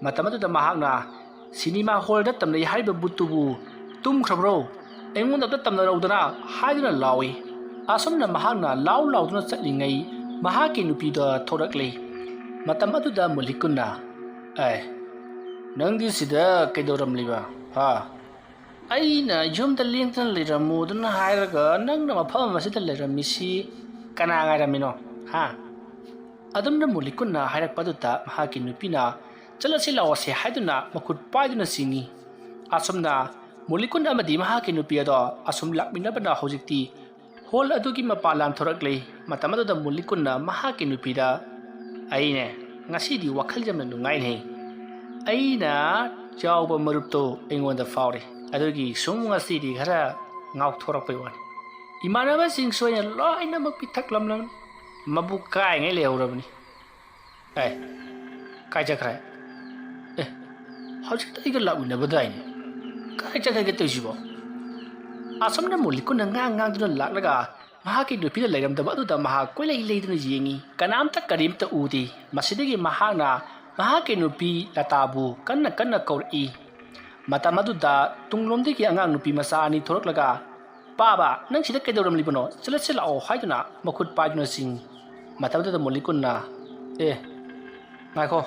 ꯃꯇꯝ ꯑꯗꯨꯗ ꯃꯍꯥꯛꯅ, "ꯁꯤꯅꯦꯃꯥ ꯍꯣꯜꯗ ꯇꯝꯅꯩ ꯍꯥꯏꯔꯤꯕ ꯕꯨꯠꯇꯨꯕꯨ ꯇꯨꯝꯈ꯭ꯔꯕ꯭ꯔꯣ? ꯑꯩꯉꯣꯟꯗ ꯑꯝꯇ ꯇꯝꯅꯔꯧꯗꯅ" ꯍꯥꯏꯗꯨꯅ ꯂꯥꯎꯏ꯫ ꯑꯁꯨꯝꯅ ꯃꯍꯥꯛꯅ ꯂꯥꯎ ꯂꯥꯎꯗꯨꯅ ꯆꯠꯂꯤꯉꯩ ꯃꯍꯥꯛꯀꯤ ꯅꯨꯄꯤꯗ ꯊꯣꯔꯛꯂꯤ꯫ ꯃꯇꯝ ꯑꯗꯨꯗ ꯃꯨꯂꯤꯀꯨꯟꯅ, "ꯑꯦ, ꯅꯪꯗꯤ ꯁꯤꯗ ꯀꯩꯗꯧꯔꯝꯂꯤꯕ? ꯍꯥ? ꯑꯩꯅ ꯌꯨꯝꯗ ꯂꯦꯡꯗꯅ ꯂꯩꯔꯝꯃꯨꯗꯅ ꯍꯥꯏꯔꯒ ꯅꯪꯅ ꯃꯐꯝ ꯑꯁꯤꯗ ꯂꯩꯔꯝꯃꯤꯁꯤ ꯀꯅꯥ ꯉꯥꯏꯔꯝꯃꯤꯅꯣ? ꯍꯥ?" ꯑꯗꯨꯝꯅ ꯃꯨꯂꯤꯀꯨꯟꯅ ꯍꯥꯏꯔꯛꯄ ꯑꯗꯨꯗ ꯃꯍꯥꯛꯀꯤ ꯅꯨꯄꯤꯅ, "ꯆꯠꯂꯁꯤ ꯂꯥꯛꯑꯣꯁꯦ" ꯍꯥꯏꯗꯨꯅ ꯃꯈꯨꯠ ꯄꯥꯏꯗꯨꯅ ꯆꯤꯡꯏ꯫ ꯑꯁꯨꯝꯅ ꯃꯨꯂꯤꯀꯨꯟ ꯑꯃꯗꯤ ꯃꯍꯥꯛꯀꯤ ꯅꯨꯄꯤ ꯑꯗꯣ ꯑꯁꯨꯝ ꯂꯥꯛꯃꯤꯟꯅꯕꯅ ꯍꯧꯖꯤꯛꯇꯤ ꯍꯣꯜ ꯑꯗꯨꯒꯤ ꯃꯄꯥꯟ ꯂꯥꯟꯊꯣꯔꯛꯂꯤ꯫ ꯃꯇꯝ ꯑꯗꯨꯗ ꯃꯨꯂꯤꯀꯨꯟꯅ ꯃꯍꯥꯛꯀꯤ ꯅꯨꯄꯤꯗ, "ꯑꯩꯅꯦ, ꯉꯁꯤꯗꯤ ꯋꯥꯈꯜ ꯌꯥꯝꯅ ꯅꯨꯡꯉꯥꯏꯅꯦ꯫ ꯑꯩꯅ ꯆꯥꯎꯕ ꯃꯔꯨꯞꯇꯣ ꯑꯩꯉꯣꯟꯗ ꯐꯥꯎꯔꯦ꯫ ꯑꯗꯨꯒꯤ ꯁꯨꯝ ꯉꯁꯤꯗꯤ ꯈꯔ ꯉꯥꯎꯊꯣꯔꯛꯄꯩ ꯋꯥꯅꯤ꯫ ꯏꯃꯥꯟꯅꯕꯁꯤꯡꯁꯨ ꯑꯩꯅ ꯂꯣꯏꯅꯃꯛ ꯄꯤꯊꯛꯂꯝꯂꯕꯅꯤ꯫ ꯃꯕꯨꯛ ꯀꯥꯏꯉꯩ ꯂꯩꯍꯧꯔꯕꯅꯤ꯫ ꯑꯦ, ꯀꯥꯏ ꯆꯠꯈ꯭ꯔꯦ? ꯑꯦ, ꯍꯧꯖꯤꯛꯇ ꯑꯩꯒ ꯂꯥꯛꯃꯤꯟꯅꯕꯗꯥꯏꯅꯦ꯫ ꯀꯥꯏ ꯆꯠꯈ꯭ꯔꯒꯦ ꯇꯧꯔꯤꯁꯤꯕꯣ?" ꯑꯁꯨꯝꯅ ꯃꯨꯂꯤꯀꯨꯟꯅ ꯉꯥꯡ ꯉꯥꯡꯗꯨꯅ ꯂꯥꯛꯂꯒ ꯃꯍꯥꯛꯀꯤ ꯅꯨꯄꯤꯅ ꯂꯩꯔꯝꯗꯕ ꯑꯗꯨꯗ ꯃꯍꯥꯛ ꯀꯣꯏꯂꯩ ꯂꯩꯗꯨꯅ ꯌꯦꯡꯉꯤ꯫ ꯀꯅꯥꯝꯇ ꯀꯔꯤꯝꯇ ꯎꯗꯦ꯫ ꯃꯁꯤꯗꯒꯤ ꯃꯍꯥꯛꯅ ꯃꯍꯥꯛꯀꯤ ꯅꯨꯄꯤ ꯂꯇꯥꯕꯨ ꯀꯟꯅ ꯀꯟꯅ ꯀꯧꯔꯛꯏ꯫ ꯃꯇꯝ ꯑꯗꯨꯗ ꯇꯨꯡꯂꯣꯝꯗꯒꯤ ꯑꯉꯥꯡ ꯅꯨꯄꯤ ꯃꯆꯥ ꯑꯅꯤ ꯊꯣꯔꯛꯂꯒ, "ꯄꯥꯕ, ꯅꯪ ꯁꯤꯗ ꯀꯩꯗꯧꯔꯝꯂꯤꯕꯅꯣ? ꯆꯠꯂꯁꯤ ꯂꯥꯛꯑꯣ" ꯍꯥꯏꯗꯨꯅ ꯃꯈꯨꯠ ꯄꯥꯏꯗꯨꯅ ꯆꯤꯡꯏ꯫ ꯃꯇꯝꯗꯨꯗ ꯃꯨꯂꯤꯀꯨꯟꯅ, "ꯑꯦ, ꯉꯥꯏꯈꯣ,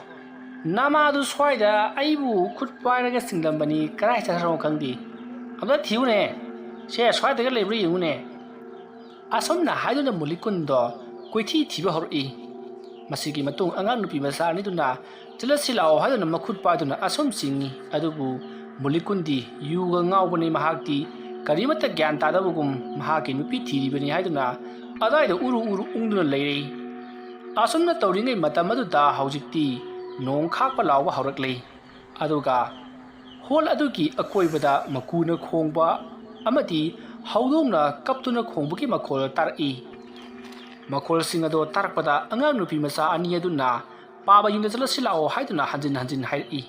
ꯅꯃꯥꯗꯨ ꯁ꯭ꯋꯥꯏꯗ ꯑꯩꯕꯨ ꯈꯨꯠ ꯄꯥꯏꯔꯒ ꯆꯤꯡꯂꯝꯕꯅꯤ, ꯀꯗꯥꯏ ꯆꯠꯈ꯭ꯔꯕꯅꯣ ꯈꯪꯗꯦ꯫ ꯑꯝꯇ ꯊꯤꯌꯨꯅꯦ, ꯁꯦ ꯁ꯭ꯋꯥꯏꯗꯒ ꯂꯩꯕ꯭ꯔꯥ ꯌꯦꯡꯉꯨꯅꯦ꯫ ꯑꯁꯨꯝꯅ ꯍꯥꯏꯗꯨꯅ ꯃꯨꯂꯤꯀꯨꯟꯗꯣ ꯀꯣꯏꯊꯤ ꯊꯤꯕ ꯍꯧꯔꯛꯏ꯫ ꯃꯁꯤꯒꯤ ꯃꯇꯨꯡ ꯑꯉꯥꯡ ꯅꯨꯄꯤ ꯃꯆꯥ ꯑꯅꯤꯗꯨꯅ ꯆꯠꯂꯁꯤ ꯂꯥꯛꯑꯣ ꯍꯥꯏꯗꯨꯅ ꯃꯈꯨꯠ ꯄꯥꯏꯗꯨꯅ ꯑꯁꯨꯝ ꯆꯤꯡꯏ꯫ ꯑꯗꯨꯕꯨ ꯃꯨꯂꯤꯀꯨꯟꯗꯤ ꯌꯨꯒ ꯉꯥꯎꯕꯅꯤ꯫ ꯃꯍꯥꯛꯇꯤ ꯀꯔꯤꯃꯠꯇ ꯒ꯭ꯌꯥꯟ ꯇꯥꯗꯕꯒꯨꯝ ꯃꯍꯥꯛꯀꯤ ꯅꯨꯄꯤ ꯊꯤꯔꯤꯕꯅꯤ ꯍꯥꯏꯗꯨꯅ ꯑꯗꯥꯏꯗ ꯎꯔꯨ ꯎꯔꯨ ꯎꯪꯗꯨꯅ ꯂꯩꯔꯦ꯫ ꯑꯁꯨꯝꯅ ꯇꯧꯔꯤꯉꯩ ꯃꯇꯝ ꯑꯗꯨꯗ ꯍꯧꯖꯤꯛꯇꯤ ꯅꯣꯡ ꯈꯥꯛꯄ ꯂꯥꯎꯕ ꯍꯧꯔꯛꯂꯦ꯫ ꯑꯗꯨꯒ ꯍꯣꯜ ꯑꯗꯨꯒꯤ ꯑꯀꯣꯏꯕꯗ ꯃꯀꯨꯅ ꯈꯣꯡꯕ ꯑꯃꯗꯤ ꯍꯧꯗꯣꯡꯅ ꯀꯞꯇꯨꯅ ꯈꯣꯡꯕꯒꯤ ꯃꯈꯣꯜ ꯇꯥꯔꯛꯏ꯫ ꯃꯈꯣꯜꯁꯤꯡ ꯑꯗꯣ ꯇꯥꯔꯛꯄꯗ ꯑꯉꯥꯡ ꯅꯨꯄꯤ ꯃꯆꯥ ꯑꯅꯤ ꯑꯗꯨꯅ ꯄꯥꯕ ꯌꯨꯝꯗ ꯆꯠꯂꯁꯤ ꯂꯥꯛꯑꯣ ꯍꯥꯏꯗꯨꯅ ꯍꯟꯖꯤꯟ ꯍꯟꯖꯤꯟ ꯍꯥꯏꯔꯛꯏ꯫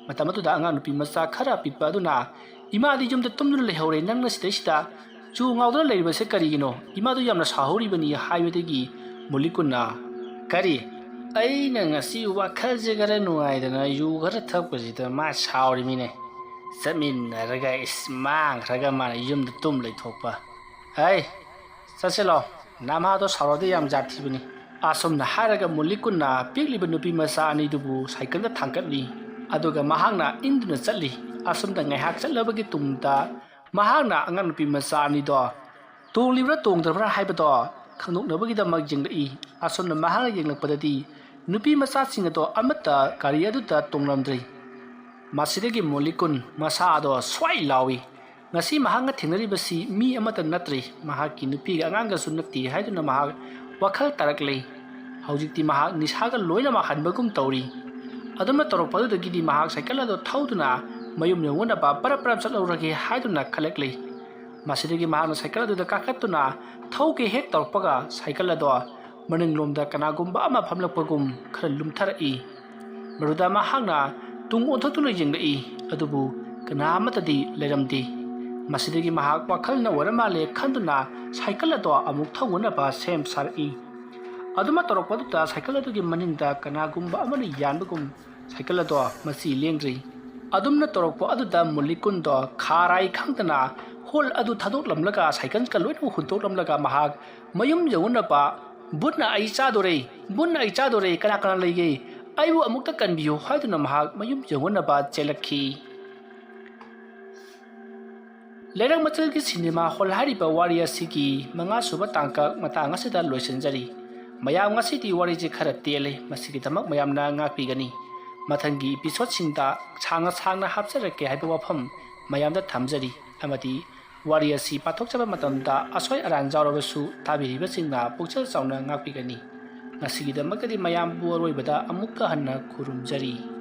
ꯃꯇꯝ ꯑꯗꯨꯗ ꯑꯉꯥꯡ ꯅꯨꯄꯤ ꯃꯆꯥ ꯈꯔ ꯄꯤꯛꯄ ꯑꯗꯨꯅ, "ꯏꯃꯥꯗꯤ ꯌꯨꯝꯗ ꯇꯨꯝꯗꯨꯅ ꯂꯩꯍꯧꯔꯦ, ꯅꯪꯅ ꯁꯤꯗꯩꯁꯤꯗ ꯆꯨ ꯉꯥꯎꯗꯨꯅ ꯂꯩꯔꯤꯕꯁꯦ ꯀꯔꯤꯒꯤꯅꯣ? ꯏꯃꯥꯗꯨ ꯌꯥꯝꯅ ꯁꯥꯎꯍꯧꯔꯤꯕꯅꯤ" ꯍꯥꯏꯕꯗꯒꯤ ꯃꯨꯂꯤꯀꯨꯟꯅ, "ꯀꯔꯤ? ꯑꯩꯅ ꯉꯁꯤ ꯋꯥꯈꯜꯁꯦ ꯈꯔ ꯅꯨꯡꯉꯥꯏꯗꯅ ꯌꯨ ꯈꯔ ꯊꯛꯄꯁꯤꯗ ꯃꯥ ꯁꯥꯎꯔꯤꯃꯤꯅꯦ꯫ ꯆꯠꯃꯤꯟꯅꯔꯒ ꯏꯁ ꯃꯥꯡꯈ꯭ꯔꯒ ꯃꯥꯅ ꯌꯨꯝꯗ ꯇꯨꯝ ꯂꯩꯊꯣꯛꯄ꯫ ꯍꯩ, ꯆꯠꯁꯤꯂꯣ, ꯅꯃꯥꯗꯣ ꯁꯥꯎꯔꯗꯤ ꯌꯥꯝ ꯖꯥꯠ ꯊꯤꯕꯅꯤ"꯫ ꯑꯁꯨꯝꯅ ꯍꯥꯏꯔꯒ ꯃꯨꯂꯤꯀꯨꯟꯅ ꯄꯤꯛꯂꯤꯕ ꯅꯨꯄꯤ ꯃꯆꯥ ꯑꯅꯤꯗꯨꯕꯨ ꯁꯥꯏꯀꯜꯗ ꯊꯥꯡꯒꯠꯂꯤ꯫ ꯑꯗꯨꯒ ꯃꯍꯥꯛꯅ ꯏꯟꯗꯨꯅ ꯆꯠꯂꯤ꯫ ꯑꯁꯨꯝꯅ ꯉꯥꯏꯍꯥꯛ ꯆꯠꯂꯕꯒꯤ ꯇꯨꯡꯗ ꯃꯍꯥꯛꯅ ꯑꯉꯥꯡ ꯅꯨꯄꯤ ꯃꯆꯥ ꯑꯅꯤꯗꯣ ꯇꯣꯡꯂꯤꯕ꯭ꯔꯥ ꯇꯣꯡꯗ꯭ꯔꯕ꯭ꯔꯥ ꯍꯥꯏꯕꯗꯣ ꯈꯪꯗꯣꯛꯅꯕꯒꯤꯗꯃꯛ ꯌꯦꯡꯂꯛꯏ꯫ ꯑꯁꯨꯝꯅ ꯃꯍꯥꯛꯅ ꯌꯦꯡꯂꯛꯄꯗꯗꯤ ꯅꯨꯄꯤ ꯃꯆꯥꯁꯤꯡ ꯑꯗꯣ ꯑꯃꯠꯇ ꯒꯥꯔꯤ ꯑꯗꯨꯗ ꯇꯣꯡꯂꯝꯗ꯭ꯔꯤ꯫ ꯃꯁꯤꯗꯒꯤ ꯃꯣꯂꯤꯀꯨꯟ ꯃꯁꯥ ꯑꯗꯣ ꯁ꯭ꯋꯥꯏ ꯂꯥꯎꯏ꯫ ꯉꯁꯤ ꯃꯍꯥꯛꯅ ꯊꯦꯡꯅꯔꯤꯕꯁꯤ ꯃꯤ ꯑꯃꯠꯇ ꯅꯠꯇ꯭ꯔꯤ, ꯃꯍꯥꯛꯀꯤ ꯅꯨꯄꯤꯒ ꯑꯉꯥꯡꯒꯁꯨ ꯅꯠꯇꯦ ꯍꯥꯏꯗꯨꯅ ꯃꯍꯥꯛ ꯋꯥꯈꯜ ꯇꯥꯔꯛꯂꯦ꯫ ꯍꯧꯖꯤꯛꯇꯤ ꯃꯍꯥꯛ ꯅꯤꯁꯥꯒ ꯂꯣꯏꯅꯃꯛ ꯍꯟꯕꯒꯨꯝ ꯇꯧꯔꯤ꯫ ꯑꯗꯨꯝꯅ ꯇꯧꯔꯛꯄꯗꯨꯗꯒꯤꯗꯤ ꯃꯍꯥꯛ ꯁꯥꯏꯀꯜ ꯑꯗꯨ ꯊꯧꯗꯨꯅ ꯃꯌꯨꯝ ꯌꯧꯅꯅꯕ ꯄꯔꯞ ꯄꯔꯞ ꯆꯠꯍꯧꯔꯒꯦ ꯍꯥꯏꯗꯨꯅ ꯈꯜꯂꯛꯂꯦ꯫ ꯃꯁꯤꯗꯒꯤ ꯃꯍꯥꯛꯅ ꯁꯥꯏꯀꯜ ꯑꯗꯨꯗ ꯀꯥꯈꯠꯇꯨꯅ ꯊꯧꯒꯦ ꯍꯦꯛ ꯇꯧꯔꯛꯄꯒ ꯁꯥꯏꯀꯜ ꯑꯗꯣ ꯃꯅꯤꯡꯂꯣꯝꯗ ꯀꯅꯥꯒꯨꯝꯕ ꯑꯃ ꯐꯝꯂꯛꯄꯒꯨꯝ ꯈꯔ ꯂꯨꯝꯊꯔꯛꯏ꯫ ꯃꯗꯨꯗ ꯃꯍꯥꯛꯅ ꯇꯨꯡ ꯑꯣꯟꯊꯣꯛꯇꯨꯅ ꯌꯦꯡꯂꯛꯏ, ꯑꯗꯨꯕꯨ ꯀꯅꯥ ꯑꯃꯠꯇꯗꯤ ꯂꯩꯔꯝꯗꯦ꯫ ꯃꯁꯤꯗꯒꯤ ꯃꯍꯥꯛ ꯋꯥꯈꯜꯅ ꯑꯣꯏꯔ ꯃꯥꯜꯂꯦ ꯈꯟꯗꯨꯅ ꯁꯥꯏꯀꯜ ꯑꯗꯣ ꯑꯃꯨꯛ ꯊꯧꯅꯅꯕ ꯁꯦꯝ ꯁꯥꯔꯛꯏ꯫ ꯑꯗꯨꯃ ꯇꯧꯔꯛꯄꯗꯨꯗ ꯁꯥꯏꯀꯜ ꯑꯗꯨꯒꯤ ꯃꯅꯤꯡꯗ ꯀꯅꯥꯒꯨꯝꯕ ꯑꯃꯅ ꯌꯥꯟꯕꯒꯨꯝ ꯁꯥꯏꯀꯜ ꯑꯗꯣ ꯃꯆꯤ ꯂꯦꯡꯗ꯭ꯔꯤ꯫ ꯑꯗꯨꯝꯅ ꯇꯧꯔꯛꯄ ꯑꯗꯨꯗ ꯃꯨꯂꯤꯀꯨꯟꯗꯣ ꯈꯥꯔꯥꯏ ꯈꯪꯗꯅ ꯍꯣꯜ ꯑꯗꯨ ꯊꯥꯗꯣꯛꯂꯝꯂꯒ ꯁꯥꯏꯀꯜꯒ ꯂꯣꯏꯅꯃꯛ ꯍꯨꯟꯗꯣꯛꯂꯝꯂꯒ ꯃꯍꯥꯛ ꯃꯌꯨꯝ ꯌꯧꯅꯅꯕ, "ꯕꯨꯠꯅ ꯑꯩ ꯆꯥꯗꯣꯔꯦ, ꯕꯨꯠꯅ ꯑꯩ ꯆꯥꯗꯣꯔꯦ, ꯀꯅꯥ ꯀꯅꯥ ꯂꯩꯒꯦ? "ꯑꯩꯕꯨ ꯑꯃꯨꯛꯇ ꯀꯟꯕꯤꯌꯨ" ꯍꯥꯏꯗꯨꯅ ꯃꯍꯥꯛ ꯃꯌꯨꯝ ꯌꯧꯅꯅꯕ ꯆꯦꯜꯂꯛꯈꯤ꯫ ꯂꯩꯔꯛ ꯃꯆꯜꯒꯤ ꯁꯤꯅꯦꯃꯥ ꯍꯣꯜ ꯍꯥꯏꯔꯤꯕ ꯋꯥꯔꯤ ꯑꯁꯤꯒꯤ ꯃꯉꯥ ꯁꯨꯕ ꯇꯥꯡꯀꯛ ꯃꯇꯥꯡ ꯑꯁꯤꯗ ꯂꯣꯏꯁꯤꯟꯖꯔꯤ꯫ ꯃꯌꯥꯝ, ꯉꯁꯤꯗꯤ ꯋꯥꯔꯤꯁꯤ ꯈꯔ ꯇꯦꯜꯂꯦ, ꯃꯁꯤꯒꯤꯗꯃꯛ ꯃꯌꯥꯝꯅ ꯉꯥꯛꯄꯤꯒꯅꯤ꯫ ꯃꯊꯪꯒꯤ episodeꯁꯤꯡꯗ ꯁꯥꯡꯅ ꯁꯥꯡꯅ ꯍꯥꯞꯆꯔꯛꯀꯦ ꯍꯥꯏꯕ ꯋꯥꯐꯝ ꯃꯌꯥꯝꯗ ꯊꯝꯖꯔꯤ, ꯑꯃꯗꯤ ꯋꯥꯔꯤ ꯑꯁꯤ ꯄꯥꯊꯣꯛꯆꯕ ꯃꯇꯝꯗ ꯑꯁꯣꯏ ꯑꯔꯥꯟ ꯌꯥꯎꯔꯕꯁꯨ ꯇꯥꯕꯤꯔꯤꯕꯁꯤꯡꯅ ꯄꯨꯛꯆꯦꯜ ꯆꯥꯎꯅ ꯉꯥꯛꯄꯤꯒꯅꯤ꯫ ꯉꯁꯤꯒꯤꯗꯃꯛꯇꯗꯤ ꯃꯌꯥꯝꯕꯨ ꯑꯔꯣꯏꯕꯗ ꯑꯃꯨꯛꯀ ꯍꯟꯅ ꯈꯨꯔꯨꯝꯖꯔꯤ꯫